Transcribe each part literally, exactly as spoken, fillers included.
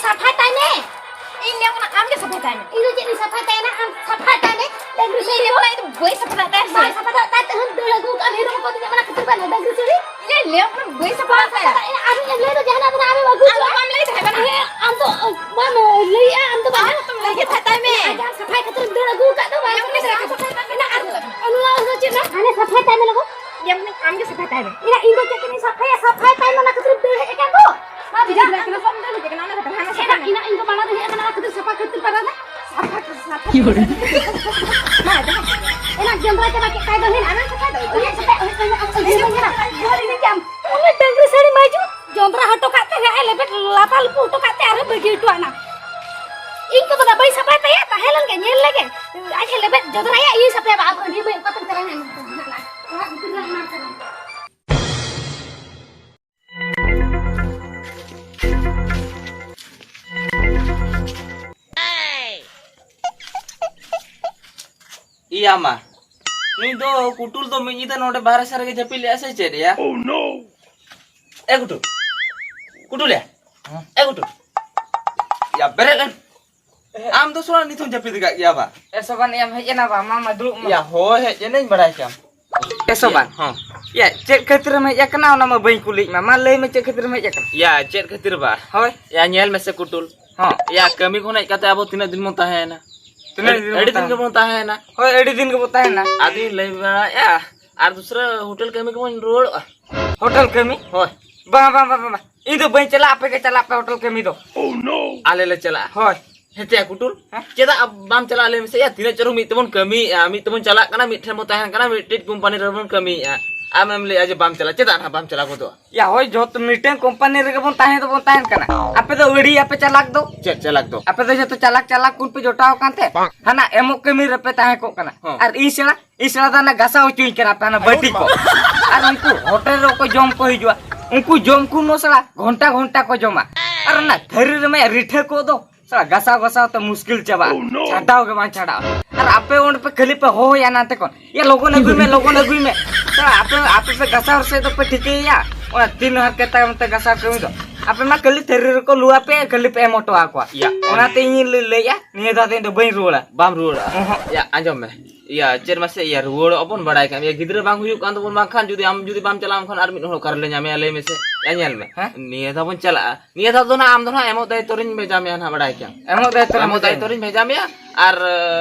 ᱥᱟᱯᱷᱟᱭ ᱛᱟᱭ ᱢᱮ᱾ ᱤᱧ ᱞᱟᱹᱭᱟᱢ ᱠᱟᱱᱟ, ᱟᱢ ᱜᱮ ᱥᱟᱯᱷᱟᱭ ᱛᱟᱭ ᱢᱮ᱾ ᱤᱧ ᱫᱚ ᱪᱮᱫ ᱤᱧ ᱥᱟᱯᱷᱟᱭ ᱛᱟᱭᱟ ᱱᱟ? ᱟᱢ ᱥᱟᱯᱷᱟᱭ ᱛᱟᱭ ᱢᱮ᱾ ᱰᱟᱹᱝᱨᱤ ᱤᱧ ᱥᱟᱹᱲᱤ ᱞᱟᱹᱭᱟᱢ ᱠᱟᱱᱟ, ᱤᱧ ᱫᱚ ᱵᱟᱹᱧ ᱥᱟᱯᱷᱟ ᱫᱟᱲᱮᱭᱟᱜ ᱛᱟᱭᱟ ᱥᱮ᱾ ᱵᱟᱭ ᱥᱟᱯᱷᱟ ᱫᱟᱲᱮᱭᱟᱜ ᱛᱟᱭ, ᱛᱟᱹᱦᱩᱢ ᱫᱟᱹᱲ ᱟᱹᱜᱩ ᱠᱟᱜᱼᱟ, ᱢᱤᱨᱩ ᱠᱚ ᱛᱤᱧ ᱮᱢᱟᱱᱟ ᱠᱷᱟᱹᱛᱤᱨ ᱵᱟᱝ ᱰᱟᱹᱝᱨᱤ ᱥᱟᱹᱲᱤ᱾ ᱤᱧ ᱞᱟᱹᱭᱟᱢ ᱠᱟᱱᱟ, ᱵᱟᱹᱧ ᱥᱟᱯᱷᱟ ᱫᱟᱲᱮᱭᱟᱜ ᱛᱟᱭᱟ᱾ ᱤᱧ ᱟᱨ ᱤᱧ ᱞᱟᱹᱭ ᱫᱚ ᱡᱟᱦᱟᱱᱟᱜ ᱫᱚ ᱟᱢᱮᱢ ᱟᱹᱜᱩ ᱟᱢ ᱫᱚ ᱠᱚᱣᱟ᱾ ᱵᱟᱢ ᱞᱟᱹᱭ ᱛᱟᱦᱮᱸ ᱠᱟᱱᱟ᱾ ᱦᱮᱸ, ᱟᱢ ᱫᱚ ᱵᱟᱢ ᱞᱟᱹᱭ ᱜᱮ ᱛᱟᱦᱮᱸ ᱛᱟᱭ ᱢᱮ᱾ ᱟᱨ ᱡᱟᱦᱟᱸ ᱥᱟᱯᱷᱟᱭ ᱠᱷᱟᱹᱛᱤᱨ ᱫᱟᱹᱲ ᱟᱹᱜᱩ ᱠᱟᱜ ᱫᱚ ᱵᱟᱭ ᱟᱢ ᱥᱟᱯᱷᱟ ᱫᱟᱲᱮᱭᱟᱜ ᱛᱟᱭᱟ᱾ ᱟᱨ ᱱᱚᱣᱟ ᱫᱚ ᱪᱮᱫ ᱱᱟ? ᱦᱟᱱᱮ ᱥᱟᱯᱷᱟᱭ ᱛᱟᱭ ᱢᱮ ᱞᱚᱜᱚ᱾ ᱤᱧ ᱫᱚ ᱪᱮᱫ ᱤᱧ ᱥᱟᱯᱷᱟᱭᱟ? ᱥᱟᱯᱷᱟᱭ ᱛᱟᱭ ᱢᱮ, ᱚᱱᱟ ᱠᱷᱟᱹᱛᱤᱨ ᱫᱟᱹᱲ ᱦᱮᱡ ᱟᱠᱟᱱ ᱫᱚ᱾ ᱢᱟ ᱵᱷᱮᱡᱟ ᱠᱟᱱᱟ, ᱵᱟᱢ ᱫᱟᱹᱲ ᱦᱮᱡ ᱟᱠᱟᱱᱟ, ᱚᱱᱟ ᱠᱷᱟᱹᱛᱤᱨ ᱦᱟᱱᱟ ᱥᱟᱯᱷᱟ ᱮᱱᱟ, ᱤᱧ ᱫᱚ ᱢᱟᱲᱟᱝ ᱨᱮ ᱦᱮᱡ ᱟᱠᱟᱱᱟ, ᱚᱱᱟ ᱠᱷᱟᱹᱛᱤᱨ ᱥᱟᱯᱷᱟ ᱠᱷᱟᱹᱛᱤᱨ ᱯᱟᱨᱟ ᱫᱟ᱾ ᱥᱟᱯᱷᱟ, ᱥᱟᱯᱷᱟ᱾ ᱢᱟ, ᱡᱟᱦᱟᱸ ᱮᱱᱟ ᱡᱚᱱᱰᱨᱟ ᱪᱟᱵᱟ ᱠᱮᱫ ᱠᱷᱟᱡ ᱫᱚ, ᱦᱮᱸ, ᱟᱨᱚ ᱥᱟᱯᱷᱟ ᱫᱚ᱾ ᱤᱧᱟᱹᱜ ᱥᱟᱯᱷᱟ, ᱤᱧᱟᱹᱜ ᱥᱟᱯᱷᱟ, ᱤᱧᱟᱹᱜ ᱥᱟᱯᱷᱟ᱾ ᱩᱱᱤ ᱰᱟᱹᱝᱨᱤ ᱥᱟᱹᱲᱤ ᱢᱟᱹᱡᱩ ᱡᱚᱱᱰᱨᱟ ᱦᱚᱴᱚ ᱠᱟᱜ ᱛᱮ, ᱦᱮᱸ, ᱞᱮᱵᱮᱫ ᱞᱟᱯᱟ ᱞᱩᱯᱩ ᱦᱚᱴᱚ ᱠᱟᱜ ᱛᱮ, ᱟᱨᱦᱚᱸ ᱵᱟᱹᱜᱤ ᱦᱚᱴᱚ ᱟᱱᱟ᱾ ᱤᱧ ᱠᱚᱫᱚ ᱵᱟᱹᱧ ᱥᱟᱯᱷᱟᱭ ᱛᱟᱭᱟ, ᱛᱟᱦᱮᱸ ᱞᱮᱱ ᱜᱮ, ᱧᱮᱞ ᱞᱮᱜᱮ᱾ ᱟᱡ ᱮ ᱞᱮᱵᱮᱫ ᱡᱚᱱᱰᱨᱟᱭᱟ, ᱤᱧ ᱥᱟᱯᱷᱟᱭᱟ, ᱵᱟᱵᱟ, ᱟᱹᱰᱤ ᱵᱟᱹᱧ ᱚᱠᱟ ᱛᱮᱢ ᱪᱟᱞᱟᱣ ᱮᱱᱟ? ᱚᱲᱟᱜ ᱵᱷᱤᱛᱤᱨ ᱨᱮ ᱢᱮᱱᱟᱜ ᱠᱟᱫᱟ᱾ ᱤᱭᱟ ᱢᱟ, ᱱᱩᱭ ᱫᱚ ᱠᱩᱴᱩᱞ ᱫᱚ ᱢᱤᱫ ᱧᱤᱫᱟᱹ ᱱᱚᱰᱮ ᱵᱟᱦᱨᱮ ᱥᱮᱫ ᱨᱮᱜᱮ ᱡᱟᱹᱯᱤᱫ ᱞᱮᱜᱼᱟ ᱥᱮ ᱪᱮᱫ ᱭᱟ? Oh no! ᱮ ᱠᱩᱴᱩᱞ, ᱠᱩᱴᱩᱞ ᱭᱟ, ᱮ ᱠᱩᱴᱩᱞ, ᱭᱟ ᱵᱮᱨᱮᱫ ᱞᱮᱱ᱾ ᱟᱢ ᱫᱚ ᱥᱚᱲᱟ ᱱᱤᱛ ᱦᱚᱸᱢ ᱡᱟᱹᱯᱤᱫ ᱟᱠᱟᱫ ᱜᱮᱭᱟ ᱵᱟ? ᱮ ᱥᱚᱵᱟᱱ, ᱮᱢ ᱦᱮᱡ ᱮᱱᱟ ᱵᱟ? ᱢᱟ, ᱢᱟ, ᱫᱩᱲᱩᱵ ᱢᱟ᱾ ᱭᱟ, ᱦᱳᱭ, ᱦᱮᱡ ᱮᱱᱟᱹᱧ, ᱵᱟᱲᱟᱭ ᱠᱮᱭᱟᱢ᱾ ᱮ ᱥᱚᱵᱟᱱ᱾ ᱦᱚᱸ᱾ ᱭᱟ, ᱪᱮᱫ ᱠᱷᱟᱹᱛᱤᱨᱮᱢ ᱦᱮᱡ ᱟᱠᱟᱱᱟ, ᱚᱱᱟ ᱢᱟ ᱵᱟᱹᱧ ᱠᱩᱞᱤᱭᱮᱫ ᱢᱮ᱾ ᱢᱟ, ᱞᱟᱹᱭ ᱢᱮ, ᱪᱮᱫ ᱠᱷᱟᱹᱛᱤᱨᱮᱢ ᱦᱮᱡ ᱟᱠᱟᱱᱟ? ᱭᱟ, ᱪᱮᱫ ᱠᱷᱟᱹᱛᱤᱨ ᱵᱟ? ᱦᱳᱭ᱾ ᱭᱟ, ᱧᱮᱞ ᱢᱮᱥᱮ, ᱠᱩᱴᱩᱞ᱾ ᱦᱚᱸ᱾ ᱭᱟ, ᱠᱟᱹᱢᱤ ᱠᱷᱚᱱ ᱦᱮᱡ ᱠᱟᱛᱮ ᱟᱵᱚ ᱛᱤᱱᱟᱹᱜ ᱫᱤᱱ ᱵᱚᱱ ᱛᱟᱦᱮᱸᱭᱮᱱᱟ? ᱛᱤᱱᱟᱹᱜ ᱟᱹᱰᱤ, ᱫᱤᱱ ᱵᱚᱱ ᱟᱹᱰᱤ ᱫᱤᱱ ᱛᱟᱦᱮᱸᱭᱮᱱᱟ? ᱜᱮᱵᱚᱱ ᱛᱟᱦᱮᱸᱭᱮᱱᱟ᱾ ᱦᱳᱭ, ᱟᱹᱰᱤ ᱫᱤᱱ ᱜᱮᱵᱚᱱ ᱛᱟᱦᱮᱸᱭᱮᱱᱟ᱾ ᱟᱫᱚᱧ ᱞᱟᱹᱭ ᱵᱟᱲᱟᱭᱮᱫᱼᱟ, ᱟᱨ ᱫᱩᱥᱨᱟᱹ ᱦᱳᱴᱮᱞ ᱠᱟᱹᱢᱤ ᱠᱚᱵᱚᱱ ᱨᱩᱣᱟᱹᱲᱚᱜᱼᱟ᱾ ᱦᱳᱴᱮᱞ ᱠᱟᱹᱢᱤ? ᱦᱳᱭ᱾ ᱵᱟᱝ, ᱵᱟᱝ, ᱵᱟᱝ, ᱵᱟᱝ, ᱵᱟᱝ᱾ ᱤᱧ ᱫᱚ ᱵᱟᱹᱧ ᱪᱟᱞᱟᱜᱼᱟ, ᱟᱯᱮ ᱜᱮ ᱪᱟᱞᱟᱜ ᱯᱮ ᱦᱳᱴᱮᱞ ᱠᱟᱹᱢᱤ ᱫᱚ᱾ ᱟᱞᱮ ᱞᱮ ᱪᱟᱞᱟᱜᱼᱟ᱾ ᱦᱳᱭ᱾ ᱦᱮᱸ ᱪᱮᱫ ᱠᱩᱴᱩᱞ? ᱦᱮᱸ? ᱪᱮᱫᱟᱜ ᱵᱟᱢ ᱪᱟᱞᱟᱜᱼᱟ ᱞᱟᱹᱭ ᱢᱮᱥᱮ? ᱭᱟ, ᱛᱤᱱᱟᱹᱜ ᱪᱚᱨᱚᱠ ᱢᱤᱫ ᱛᱮᱵᱚᱱ ᱠᱟᱹᱢᱤᱭᱮᱫᱼᱟ, ᱢᱤᱫ ᱛᱮᱵᱚᱱ ᱪᱟᱞᱟᱜ ᱠᱟᱱᱟ, ᱢᱤᱫ ᱴᱷᱮᱱ ᱵᱚᱱ ᱛᱟᱦᱮᱱ ᱠᱟᱱᱟ, ᱢᱤᱫᱴᱤᱡ ᱠᱳᱢᱯᱟᱱᱤ ᱨᱮᱵᱚᱱ ᱠᱟᱹᱢᱤᱭᱮᱫᱼᱟ᱾ ᱟᱢᱮᱢ ᱞᱟᱹᱭᱮᱫᱼᱟ ᱡᱮ ᱵᱟᱢ ᱪᱟᱞᱟᱜᱼᱟ, ᱪᱮᱫᱟᱜ ᱱᱟᱦᱟᱜ ᱵᱟᱢ ᱪᱟᱞᱟᱣ ᱜᱚᱫᱚᱜᱼᱟ? ᱭᱟ, ᱦᱳᱭ, ᱡᱚᱛᱚ ᱢᱤᱫᱴᱮᱱ ᱠᱳᱢᱯᱟᱱᱤ ᱨᱮᱜᱮ ᱵᱚᱱ ᱛᱟᱦᱮᱸ ᱫᱚᱵᱚᱱ ᱛᱟᱦᱮᱱ ᱠᱟᱱᱟ᱾ ᱟᱯᱮ ᱫᱚ ᱟᱹᱲᱤ ᱟᱯᱮ ᱪᱟᱞᱟᱠ ᱫᱚ᱾ ᱪᱮᱫ ᱪᱟᱞᱟᱠ ᱫᱚ? ᱟᱯᱮ ᱫᱚ ᱡᱚᱛᱚ ᱪᱟᱞᱟᱠ ᱪᱟᱞᱟᱠ ᱠᱩᱱ ᱯᱮ ᱡᱚᱴᱟᱣ ᱟᱠᱟᱱ ᱛᱮ, ᱦᱟᱱᱟ ᱮᱢᱚᱜ ᱠᱟᱹᱢᱤ ᱨᱮᱯᱮ ᱛᱟᱦᱮᱸ ᱠᱚᱜ ᱠᱟᱱᱟ᱾ ᱦᱚᱸ᱾ ᱟᱨ ᱤᱧ ᱥᱮᱬᱟ, ᱤᱧ ᱥᱮᱬᱟ ᱫᱚ ᱦᱟᱱᱟ ᱜᱟᱥᱟᱣ ᱦᱚᱪᱚᱧ ᱠᱟᱱᱟ ᱯᱮ, ᱦᱟᱱᱟ ᱵᱟᱹᱴᱤ ᱠᱚ᱾ ᱟᱨ ᱩᱱᱠᱩ ᱦᱳᱴᱮᱞ ᱨᱮ ᱚᱠᱚᱭ ᱡᱚᱢ ᱠᱚ ᱦᱤᱡᱩᱜᱼᱟ, ᱩᱱᱠᱩ ᱡᱚᱢ ᱠᱚ ᱱᱚ ᱥᱮᱬᱟ ᱜᱷᱚᱱᱴᱟ ᱜᱷᱚᱱᱴᱟ ᱠᱚ ᱡᱚᱢᱟ᱾ ᱟᱨ ᱚᱱᱟ ᱛᱷᱟᱹᱨᱤ ᱨᱮᱢᱟ ᱨᱤᱴᱷᱟᱹ ᱠᱚ ᱫᱚ ᱥᱟᱞᱟ ᱜᱟᱥᱟᱣ ᱜᱟᱥᱟᱣ ᱛᱮ ᱢᱩᱥᱠᱤᱞ ᱪᱟᱵᱟᱜᱼᱟ᱾ Oh, no! ᱪᱷᱟᱰᱟᱣ ᱜᱮ ᱵᱟᱝ ᱪᱷᱟᱰᱟᱜᱼᱟ᱾ ᱟᱨ ᱟᱯᱮ ᱚᱸᱰᱮ ᱯᱮ ᱠᱷᱟᱹᱞᱤ ᱯᱮ ᱦᱚᱦᱚᱭᱟ ᱱᱟᱛᱮ ᱠᱷᱚᱱ, "ᱭᱟ, ᱞᱚᱜᱚᱱ ᱟᱹᱜᱩᱭ ᱢᱮ, ᱞᱚᱜᱚᱱ ᱟᱹᱜᱩᱭ ᱢᱮ᱾" ᱥᱟᱞᱟ ᱟᱯᱮ, ᱟᱯᱮ ᱯᱮ ᱜᱟᱥᱟᱣ ᱥᱮᱫ ᱫᱚ ᱯᱮ ᱴᱷᱤᱠᱟᱹᱭᱮᱭᱟ, ᱚᱱᱟ ᱛᱤᱱ ᱦᱟᱨᱠᱮᱛ ᱛᱟᱭᱚᱢ ᱛᱮ ᱜᱟᱥᱟᱣ ᱠᱟᱹᱢᱤ ᱫᱚ᱾ ᱟᱯᱮ ᱢᱟ ᱠᱷᱟᱹᱞᱤ ᱛᱷᱟᱹᱨᱤ ᱨᱮᱠᱚ ᱞᱩ ᱟᱯᱮ, ᱠᱷᱟᱹᱞᱤ ᱯᱮ ᱮᱢ ᱦᱚᱴᱚ ᱟᱠᱚᱣᱟ᱾ ᱭᱟ᱾ ᱚᱱᱟᱛᱮ ᱤᱧ ᱞᱟᱹᱭ-, ᱞᱟᱹᱭᱮᱫᱼᱟ, ᱱᱤᱭᱟᱹ ᱫᱷᱟᱣ ᱫᱚ ᱤᱧ ᱫᱚ ᱵᱟᱹᱧ ᱨᱩᱣᱟᱹᱲᱟ᱾ ᱵᱟᱢ ᱨᱩᱣᱟᱹᱲᱟ? ᱚᱦᱚᱸ᱾ ᱭᱟ, ᱟᱸᱡᱚᱢ ᱢᱮ᱾ ᱭᱟ, ᱪᱮᱫ ᱢᱟᱥᱮ, ᱭᱟ, ᱨᱩᱣᱟᱹᱲᱚᱜ ᱟᱵᱚᱱ, ᱵᱟᱲᱟᱭ ᱠᱟᱜ ᱢᱮᱭᱟ, ᱜᱤᱫᱽᱨᱟᱹ ᱵᱟᱝ ᱦᱩᱭᱩᱜ ᱠᱟᱱ ᱛᱟᱵᱚᱱ, ᱵᱟᱝᱠᱷᱟᱱ ᱡᱩᱫᱤ ᱟᱢ ᱡᱩᱫᱤ ᱵᱟᱢ ᱪᱟᱞᱟᱜᱼᱟ, ᱮᱱᱠᱷᱟᱱ ᱟᱨ ᱢᱤᱫ ᱦᱚᱲ ᱚᱠᱟ ᱨᱮᱞᱮ ᱧᱟᱢᱮᱭᱟ, ᱞᱟᱹᱭ ᱢᱮᱥᱮ? ᱭᱟ, ᱧᱮᱞ ᱢᱮ᱾ ᱦᱮᱸ? ᱱᱤᱭᱟᱹ ᱫᱷᱟᱣ ᱵᱚᱱ ᱪᱟᱞᱟᱜᱼᱟ, ᱱᱤᱭᱟᱹ ᱫᱷᱟᱣ ᱫᱚ ᱱᱟᱜ ᱟᱢ ᱫᱚ ᱱᱟᱜ ᱮᱢᱚᱜ ᱫᱟᱭᱤᱛᱛᱚ ᱨᱤᱧ ᱵᱷᱮᱡᱟ ᱢᱮᱭᱟ ᱱᱟᱜ, ᱵᱟᱲᱟᱭ ᱠᱮᱭᱟᱢ᱾ ᱮᱢᱚᱜ ᱫᱟᱭᱤᱛᱛᱚ ᱨᱮ ᱮᱢᱚᱜ ᱮᱢᱚᱜ ᱫᱟᱭᱤᱛᱛᱚ ᱫᱟᱭᱤᱛᱛᱚ ᱨᱤᱧ ᱵᱷᱮᱡᱟ ᱢᱮᱭᱟ, ᱟᱨ,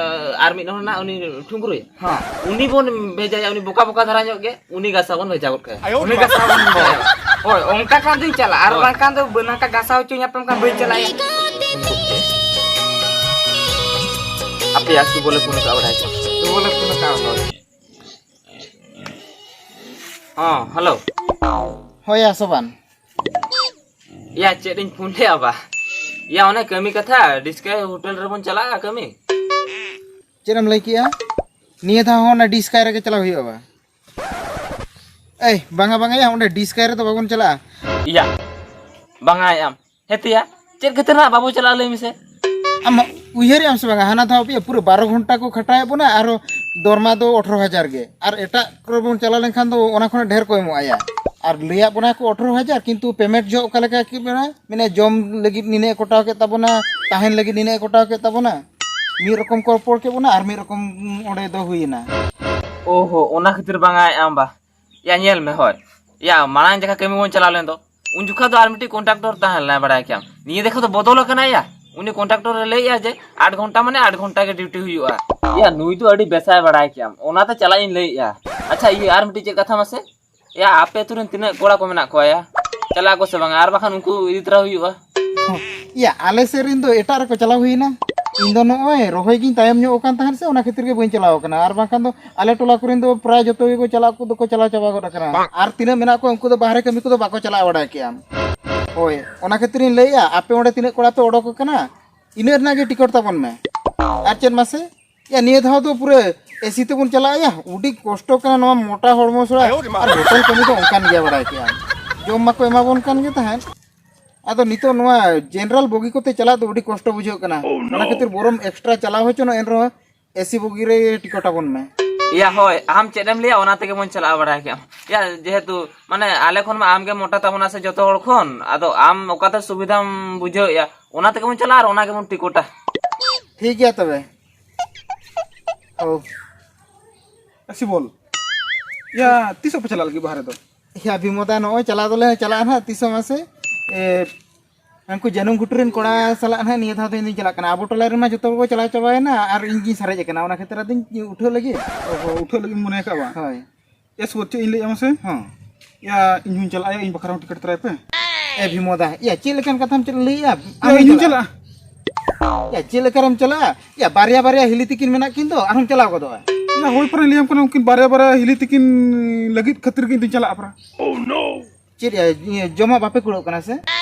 ᱟᱨ ᱢᱤᱫ ᱦᱚᱲ ᱱᱟᱜ ᱩᱱᱤ ᱴᱷᱩᱝᱜᱩᱨᱩᱭ᱾ ᱦᱮᱸ᱾ ᱩᱱᱤ ᱵᱚᱱ ᱵᱷᱮᱡᱟᱭᱟ, ᱩᱱᱤ ᱵᱚᱠᱟ ᱵᱚᱠᱟ ᱫᱷᱟᱨᱟ ᱧᱚᱜ ᱜᱮ᱾ ᱩᱱᱤ ᱜᱟᱥᱟ ᱵᱚᱱ ᱵᱷᱮᱡᱟ ᱜᱚᱫ ᱠᱟᱭᱟ᱾ ᱩᱱᱤ ᱜᱟᱥᱟ ᱵᱚᱱ ᱵᱷᱮᱡᱟᱭᱟ᱾ ᱦᱳᱭ, ᱚᱱᱠᱟ ᱠᱷᱟᱱ ᱫᱚᱧ ᱪᱟᱞᱟᱜᱼᱟ, ᱟᱨ ᱦᱳᱭ᱾ ᱵᱟᱝᱠᱷᱟᱱ ᱫᱚ ᱵᱟᱹ-, ᱱᱚᱝᱠᱟ ᱜᱟᱥᱟᱣ ᱦᱚᱪᱚᱧ ᱟᱯᱮ ᱠᱷᱟᱱ ᱵᱟᱹᱧ ᱪᱟᱞᱟᱜᱼᱟ᱾ ᱟᱯᱮᱭᱟᱜ ᱥᱩᱵᱚᱞᱮ ᱯᱷᱳᱱ ᱠᱟᱜ ᱵᱟᱲᱟᱭ ᱠᱟᱱᱟ᱾ ᱥᱩᱵᱚᱞᱮ ᱯᱷᱳᱱ ᱠᱟᱜ ᱵᱟᱲᱟᱭ᱾ ᱦᱚᱸ, ᱦᱮᱞᱳ᱾ ᱦᱳᱭ, ᱟᱥᱚᱵᱟᱱ᱾ ᱭᱟ, ᱪᱮᱫ ᱤᱧ ᱯᱷᱳᱱ ᱞᱮᱜᱼᱟ ᱵᱟ? ᱭᱟ, ᱚᱱᱮ ᱠᱟᱹᱢᱤ ᱠᱟᱛᱷᱟ, ᱰᱤᱥᱠᱟᱭ ᱦᱳᱴᱮᱞ ᱨᱮᱵᱚᱱ ᱪᱟᱞᱟᱜᱼᱟ ᱠᱟᱹᱢᱤ? ᱪᱮᱫ ᱮᱢ ᱞᱟᱹᱭ ᱠᱮᱜᱼᱟ? ᱱᱤᱭᱟᱹ ᱫᱷᱟᱣ ᱦᱚᱸ ᱚᱱᱟ ᱰᱤᱥᱠᱟᱭ ᱨᱮᱜᱮ ᱪᱟᱞᱟᱣ ᱦᱩᱭᱩᱜᱼᱟ ᱵᱟ? ᱮᱭ, ᱵᱟᱝᱟ, ᱵᱟᱝᱟ ᱭᱟ, ᱚᱸᱰᱮ ᱰᱤᱥᱠᱟᱭ ᱨᱮᱫᱚ ᱵᱟᱵᱚᱱ ᱪᱟᱞᱟᱜᱼᱟ᱾ ᱭᱟ, ᱵᱟᱝᱟ ᱭᱟ᱾ ᱦᱮᱸ ᱛᱮᱭᱟ, ᱪᱮᱫ ᱠᱷᱟᱹᱛᱤᱨ ᱱᱟᱜ ᱵᱟᱵᱚ ᱪᱟᱞᱟᱜᱼᱟ, ᱞᱟᱹᱭ ᱢᱮᱥᱮ? ᱟᱢ ᱩᱭᱦᱟᱹᱨᱮᱜ ᱟᱢ ᱥᱮ ᱵᱟᱝᱟ, ᱦᱟᱱᱟ ᱫᱷᱟᱣ ᱯᱮᱭᱟ ᱯᱩᱨᱟᱹ ᱵᱟᱨᱚ ᱜᱷᱚᱱᱴᱟ ᱠᱚ ᱠᱷᱟᱴᱟᱣᱮᱫ ᱵᱚᱱᱟ, ᱟᱨᱚ ᱫᱚᱨᱢᱟ ᱫᱚ ᱟᱴᱷᱨᱚ ᱦᱟᱡᱟᱨ ᱜᱮ, ᱟᱨ ᱮᱴᱟᱜ ᱠᱚᱨᱮ ᱵᱚᱱ ᱪᱟᱞᱟᱣ ᱞᱮᱱᱠᱷᱟᱱ ᱫᱚ ᱚᱱᱟ ᱠᱷᱚᱱᱟᱜ ᱰᱷᱮᱨ ᱠᱚ ᱮᱢᱚᱜᱼᱟ ᱭᱟ᱾ ᱟᱨ ᱞᱟᱹᱭᱟᱫ ᱵᱚᱱᱟ ᱠᱚ ᱟᱴᱷᱨᱚ ᱦᱟᱡᱟᱨ, ᱠᱤᱱᱛᱩ ᱯᱮᱢᱮᱱᱴ ᱡᱚᱦᱚᱜ ᱚᱠᱟ ᱞᱮᱠᱟ ᱠᱤ ᱢᱮᱱᱟ, ᱢᱮᱱᱟ ᱡᱚᱢ ᱞᱟᱹᱜᱤᱫ ᱱᱤᱱᱟᱹᱜ ᱮ ᱠᱚᱴᱟᱣ ᱠᱮᱫ ᱛᱟᱵᱚᱱᱟ, ᱛᱟᱦᱮᱱ ᱞᱟᱹᱜᱤᱫ ᱱᱤᱱᱟᱹᱜ ᱮ ᱠᱚᱴᱟᱣ ᱠᱮᱫ ᱛᱟᱵᱚᱱᱟ, ᱢᱤᱫ ᱨᱚᱠᱚᱢ ᱠᱚ ᱨᱚᱯᱚᱲ ᱠᱮᱫ ᱵᱚᱱᱟ ᱟᱨ ᱢᱤᱫ ᱨᱚᱠᱚᱢ ᱚᱸᱰᱮ ᱫᱚ ᱦᱩᱭᱮᱱᱟ᱾ ᱳᱦᱳ, ᱚᱱᱟ ᱠᱷᱟᱹᱛᱤᱨ ᱵᱟᱝᱟ ᱟᱢ ᱵᱟ᱾ ᱭᱟ, ᱧᱮᱞ ᱢᱮ, ᱦᱳᱭ᱾ ᱭᱟ, ᱢᱟᱲᱟᱝ ᱡᱟᱦᱟᱸ ᱠᱟᱹᱢᱤ ᱵᱚᱱ ᱪᱟᱞᱟᱣ ᱞᱮᱱ ᱫᱚ, ᱩᱱ ᱡᱚᱠᱷᱟ ᱫᱚ ᱟᱨ ᱢᱤᱫᱴᱤᱡ ᱠᱚᱱᱴᱟᱠᱴᱚᱨ ᱛᱟᱦᱮᱸ ᱞᱮᱱᱟᱭ, ᱵᱟᱲᱟᱭ ᱠᱮᱭᱟᱢ᱾ ᱱᱤᱭᱟᱹ ᱫᱮᱠᱷᱟ ᱫᱚ ᱵᱚᱫᱚᱞ ᱟᱠᱟᱱᱟᱭ ᱭᱟ᱾ ᱩᱱᱤ ᱠᱚᱱᱴᱟᱠᱴᱚᱨ ᱮ ᱞᱟᱹᱭᱮᱜᱼᱟ ᱡᱮ ᱟᱴ ᱜᱷᱚᱱᱴᱟ ᱢᱟᱱᱮ ᱟᱴ ᱜᱷᱚᱱᱴᱟ ᱜᱮ ᱰᱤᱭᱩᱴᱤ ᱦᱩᱭᱩᱜᱼᱟ᱾ ᱭᱟ, ᱱᱩᱭ ᱫᱚ ᱟᱹᱰᱤ ᱵᱮᱥᱟᱭ ᱵᱟᱲᱟᱭ ᱠᱮᱭᱟᱢ, ᱚᱱᱟᱛᱮ ᱪᱟᱞᱟᱜ ᱤᱧ ᱞᱟᱹᱭᱮᱜᱼᱟ᱾ ᱟᱪᱪᱷᱟ, ᱤᱭᱟᱹ, ᱟᱨ ᱢᱤᱫᱴᱤᱡ ᱪᱮᱫ ᱠᱟᱛᱷᱟ ᱢᱟᱥᱮ? ᱭᱟ, ᱟᱯᱮ ᱟᱹᱛᱩ ᱨᱮᱱ ᱛᱤᱱᱟᱹᱜ ᱠᱚᱲᱟ ᱠᱚ ᱢᱮᱱᱟᱜ ᱠᱚᱣᱟ ᱭᱟ? ᱪᱟᱞᱟᱜ ᱟᱠᱚ ᱥᱮ ᱵᱟᱝᱟ? ᱟᱨ ᱵᱟᱠᱷᱟᱱ ᱩᱱᱠᱩ ᱤᱫᱤ ᱛᱚᱨᱟ ᱦᱩᱭᱩᱜᱼᱟ᱾ ᱭᱟ, ᱟᱞᱮ ᱥᱮᱫ ᱨᱮᱱ ᱫᱚ ᱮᱴᱟᱜ ᱨᱮᱠᱚ ᱪᱟᱞᱟᱣ ᱦᱩᱭᱮᱱᱟ᱾ ᱤᱧ ᱫᱚ ᱱᱚᱜᱼᱚᱭ ᱨᱚᱦᱚᱭ ᱜᱤᱧ ᱛᱟᱭᱚᱢ ᱧᱚᱜ ᱟᱠᱟᱱ ᱛᱟᱦᱮᱸᱫ ᱥᱮ, ᱚᱱᱟ ᱠᱷᱟᱹᱛᱤᱨ ᱜᱮ ᱵᱟᱹᱧ ᱪᱟᱞᱟᱣ ᱟᱠᱟᱱᱟ᱾ ᱟᱨ ᱵᱟᱝᱠᱷᱟᱱ ᱫᱚ ᱟᱞᱮ ᱴᱚᱞᱟ ᱠᱚᱨᱮᱱ ᱫᱚ ᱯᱨᱟᱭ ᱡᱚᱛᱚ ᱜᱮᱠᱚ ᱪᱟᱞᱟᱜ ᱠᱚ ᱫᱚᱠᱚ ᱪᱟᱞᱟᱣ ᱪᱟᱵᱟ ᱜᱚᱫ ᱟᱠᱟᱱᱟ᱾ ᱟᱨ ᱛᱤᱱᱟᱹᱜ ᱢᱮᱱᱟᱜ ᱠᱚᱣᱟ, ᱩᱱᱠᱩ ᱫᱚ ᱵᱟᱦᱨᱮ ᱠᱟᱹᱢᱤ ᱠᱚᱫᱚ ᱵᱟᱠᱚ ᱪᱟᱞᱟᱣ ᱵᱟᱲᱟᱭ ᱠᱮᱜᱼᱟ᱾ ᱦᱳᱭ, ᱚᱱᱟ ᱠᱷᱟᱹᱛᱤᱨᱤᱧ ᱞᱟᱹᱭᱮᱜᱼᱟ, ᱟᱯᱮ ᱚᱸᱰᱮ ᱛᱤᱱᱟᱹᱜ ᱠᱚᱲᱟ ᱯᱮ ᱚᱰᱚᱠ ᱟᱠᱟᱱᱟ, ᱤᱱᱟᱹᱜ ᱨᱮᱱᱟᱜ ᱜᱮ ᱴᱤᱠᱤᱴ ᱛᱟᱵᱚᱱ ᱢᱮ᱾ ᱟᱨ ᱪᱮᱫ ᱢᱟᱥᱮ? ᱭᱟ, ᱱᱤᱭᱟᱹ ᱫᱷᱟᱣ ᱫᱚ ᱯᱩᱨᱟᱹ ᱮᱥᱤ ᱛᱮᱵᱚᱱ ᱪᱟᱞᱟᱜᱼᱟ ᱭᱟ᱾ ᱟᱹᱰᱤ ᱠᱚᱥᱴᱚ ᱠᱟᱱᱟ ᱱᱚᱣᱟ ᱢᱚᱴᱟ ᱦᱚᱲᱢᱚ ᱥᱚᱲᱟ᱾ ᱟᱨ ᱦᱳᱴᱮᱞ ᱠᱟᱹᱢᱤ ᱫᱚ ᱚᱱᱠᱟᱱ ᱜᱮᱭᱟ, ᱵᱟᱲᱟᱭ ᱠᱮᱜᱼᱟᱢ᱾ ᱡᱚᱢ ᱢᱟᱠᱚ ᱮᱢᱟ ᱵᱚᱱ ᱠᱟᱱ ᱜᱮ ᱛᱟᱦᱮᱸᱫ᱾ ᱟᱫᱚ ᱱᱤᱛᱚᱜ ᱱᱚᱣᱟ ᱡᱮᱱᱟᱨᱟᱞ ᱵᱚᱜᱤ ᱠᱚᱛᱮ ᱪᱟᱞᱟᱜ ᱫᱚ ᱟᱹᱰᱤ ᱠᱚᱥᱴᱚ ᱵᱩᱡᱷᱟᱹᱜ ᱠᱟᱱᱟ᱾ ᱚᱱᱟ ᱠᱷᱟᱹᱛᱤᱨ ᱵᱚᱨᱚᱢ ᱮᱠᱥᱴᱨᱟ ᱪᱟᱞᱟᱣ ᱦᱚᱪᱚᱱᱚᱜ, ᱮᱱ ᱨᱮᱦᱚᱸ ᱮᱥᱤ ᱵᱚᱜᱤ ᱨᱮ ᱴᱤᱠᱤᱴ ᱟᱵᱚᱱ ᱢᱮ᱾ ᱤᱭᱟ, ᱦᱳᱭ, ᱟᱢ ᱪᱮᱫ ᱮᱢ ᱞᱟᱹᱭᱟ, ᱚᱱᱟ ᱛᱮᱜᱮ ᱵᱚᱱ ᱪᱟᱞᱟᱜᱼᱟ, ᱵᱟᱲᱟᱭ ᱠᱮᱜᱼᱟᱢ᱾ ᱤᱭᱟ, ᱡᱮᱦᱮᱛᱩ, ᱢᱟᱱᱮ, ᱟᱞᱮ ᱠᱷᱚᱱ ᱢᱟ ᱟᱢ ᱜᱮ ᱢᱚᱴᱟ ᱛᱟᱵᱚᱱᱟ ᱥᱮ ᱡᱚᱛᱚ ᱦᱚᱲ ᱠᱷᱚᱱ, ᱟᱫᱚ ᱟᱢ ᱚᱠᱟᱛᱮ ᱥᱩᱵᱤᱫᱷᱟᱢ ᱵᱩᱡᱷᱟᱹᱣᱮᱜᱼᱟ, ᱚᱱᱟ ᱛᱮᱜᱮ ᱵᱚᱱ ᱪᱟᱞᱟᱜᱼᱟ ᱟᱨ ᱚᱱᱟ ᱜᱮᱵᱚᱱ ᱴᱤᱠᱚᱴᱟ᱾ ᱴᱷᱤᱠ ᱜᱮᱭᱟ ᱛᱚᱵᱮ᱾ ᱦᱳ᱾ ᱮ ᱥᱤᱵᱚᱞ, ᱤᱭᱟ, ᱛᱤᱥᱚᱜ ᱯᱮ ᱪᱟᱞᱟᱜ ᱞᱟᱹᱜᱤᱫ ᱵᱟᱦᱨᱮ ᱫᱚ? ᱤᱭᱟ, ᱵᱤᱢᱚᱫᱟ, ᱱᱚᱜᱼᱚᱭ ᱪᱟᱞᱟᱣ ᱫᱚᱞᱮ ᱪᱟᱞᱟᱜᱼᱟ ᱱᱟᱦᱟᱜ, ᱛᱤᱥᱚᱜ ᱢᱟᱥᱮ, ᱮ, ᱩᱱᱠᱩ ᱡᱟᱹᱱᱩᱢ ᱜᱷᱩᱴᱩ ᱨᱮᱱ ᱠᱚᱲᱟ ᱥᱟᱞᱟᱜ ᱱᱟᱦᱟᱜ ᱱᱤᱭᱟᱹ ᱫᱷᱟᱣ ᱫᱚ ᱤᱧ ᱫᱚᱧ ᱪᱟᱞᱟᱜ ᱠᱟᱱᱟ᱾ ᱟᱵᱚ ᱴᱚᱞᱟ ᱨᱮᱱ ᱢᱟ ᱡᱚᱛᱚ ᱠᱚᱠᱚ ᱪᱟᱞᱟᱣ ᱪᱟᱵᱟᱭᱮᱱᱟ ᱟᱨ ᱤᱧ ᱜᱤᱧ ᱥᱟᱨᱮᱡ ᱟᱠᱟᱱᱟ, ᱚᱱᱟ ᱠᱷᱟᱹᱛᱤᱨ ᱟᱫᱚᱧ ᱩᱴᱷᱟᱹᱣ ᱞᱟᱹᱜᱤᱫ᱾ ᱚ, ᱩᱴᱷᱟᱹᱜ ᱞᱟᱹᱜᱤᱫ ᱢᱚᱱᱮ ᱟᱠᱟᱫ ᱵᱟ? ᱦᱳᱭ᱾ ᱮ ᱥᱩᱵᱚᱫ, ᱪᱮᱫ ᱤᱧ ᱞᱟᱹᱭᱮᱫᱼᱟ ᱢᱟᱥᱮ? ᱦᱚᱸ᱾ ᱭᱟ, ᱤᱧ ᱦᱚᱧ ᱪᱟᱞᱟᱜᱼᱟ, ᱤᱧ ᱵᱟᱠᱷᱨᱟ ᱦᱚᱸ ᱴᱤᱠᱤᱴ ᱛᱚᱨᱟᱭ ᱯᱮ᱾ ᱮ ᱵᱷᱤᱢᱚᱫᱟ, ᱭᱟ, ᱪᱮᱫ ᱞᱮᱠᱟᱱ ᱠᱟᱛᱷᱟᱢ ᱪᱮᱫ ᱞᱟᱹᱭᱮᱜᱼᱟ? ᱭᱟ, ᱟᱢ ᱤᱧ ᱦᱚᱧ ᱪᱟᱞᱟᱜᱼᱟ᱾ ᱪᱟᱞᱟᱜᱼᱟ? ᱭᱟ, ᱪᱮᱫ ᱞᱮᱠᱟᱨᱮᱢ ᱪᱟᱞᱟᱜᱼᱟ? ᱭᱟ, ᱵᱟᱨᱭᱟ ᱵᱟᱨᱭᱟ ᱦᱤᱞᱤ ᱛᱤᱠᱤᱱ ᱢᱮᱱᱟᱜ ᱠᱤᱱ ᱫᱚ, ᱟᱨᱦᱚᱸᱢ ᱪᱟᱞᱟᱣ ᱜᱚᱫᱚᱜᱼᱟ᱾ ᱭᱟ, ᱦᱳᱭ, ᱯᱚᱨᱮᱧ ᱞᱟᱹᱭᱟᱢ ᱠᱟᱱᱟ, ᱩᱱᱠᱤᱱ ᱵᱟᱨᱭᱟ ᱵᱟᱨᱭᱟ ᱦᱤᱞᱤ ᱛᱤᱠᱤᱱ ᱞᱟᱹᱜᱤᱫ ᱠᱷᱟᱹᱛᱤᱨ ᱜᱮ ᱤᱧ ᱫᱚᱧ ᱪᱟᱞᱟᱜᱼᱟ ᱯᱟᱨᱟ᱾ ᱪᱮᱫ ᱭᱟ, ᱤᱭᱟᱹ, ᱡᱚᱢᱟᱜ ᱵᱟᱯᱮ ᱠᱩᱲᱟᱹᱜ ᱠᱟᱱᱟ ᱥᱮ?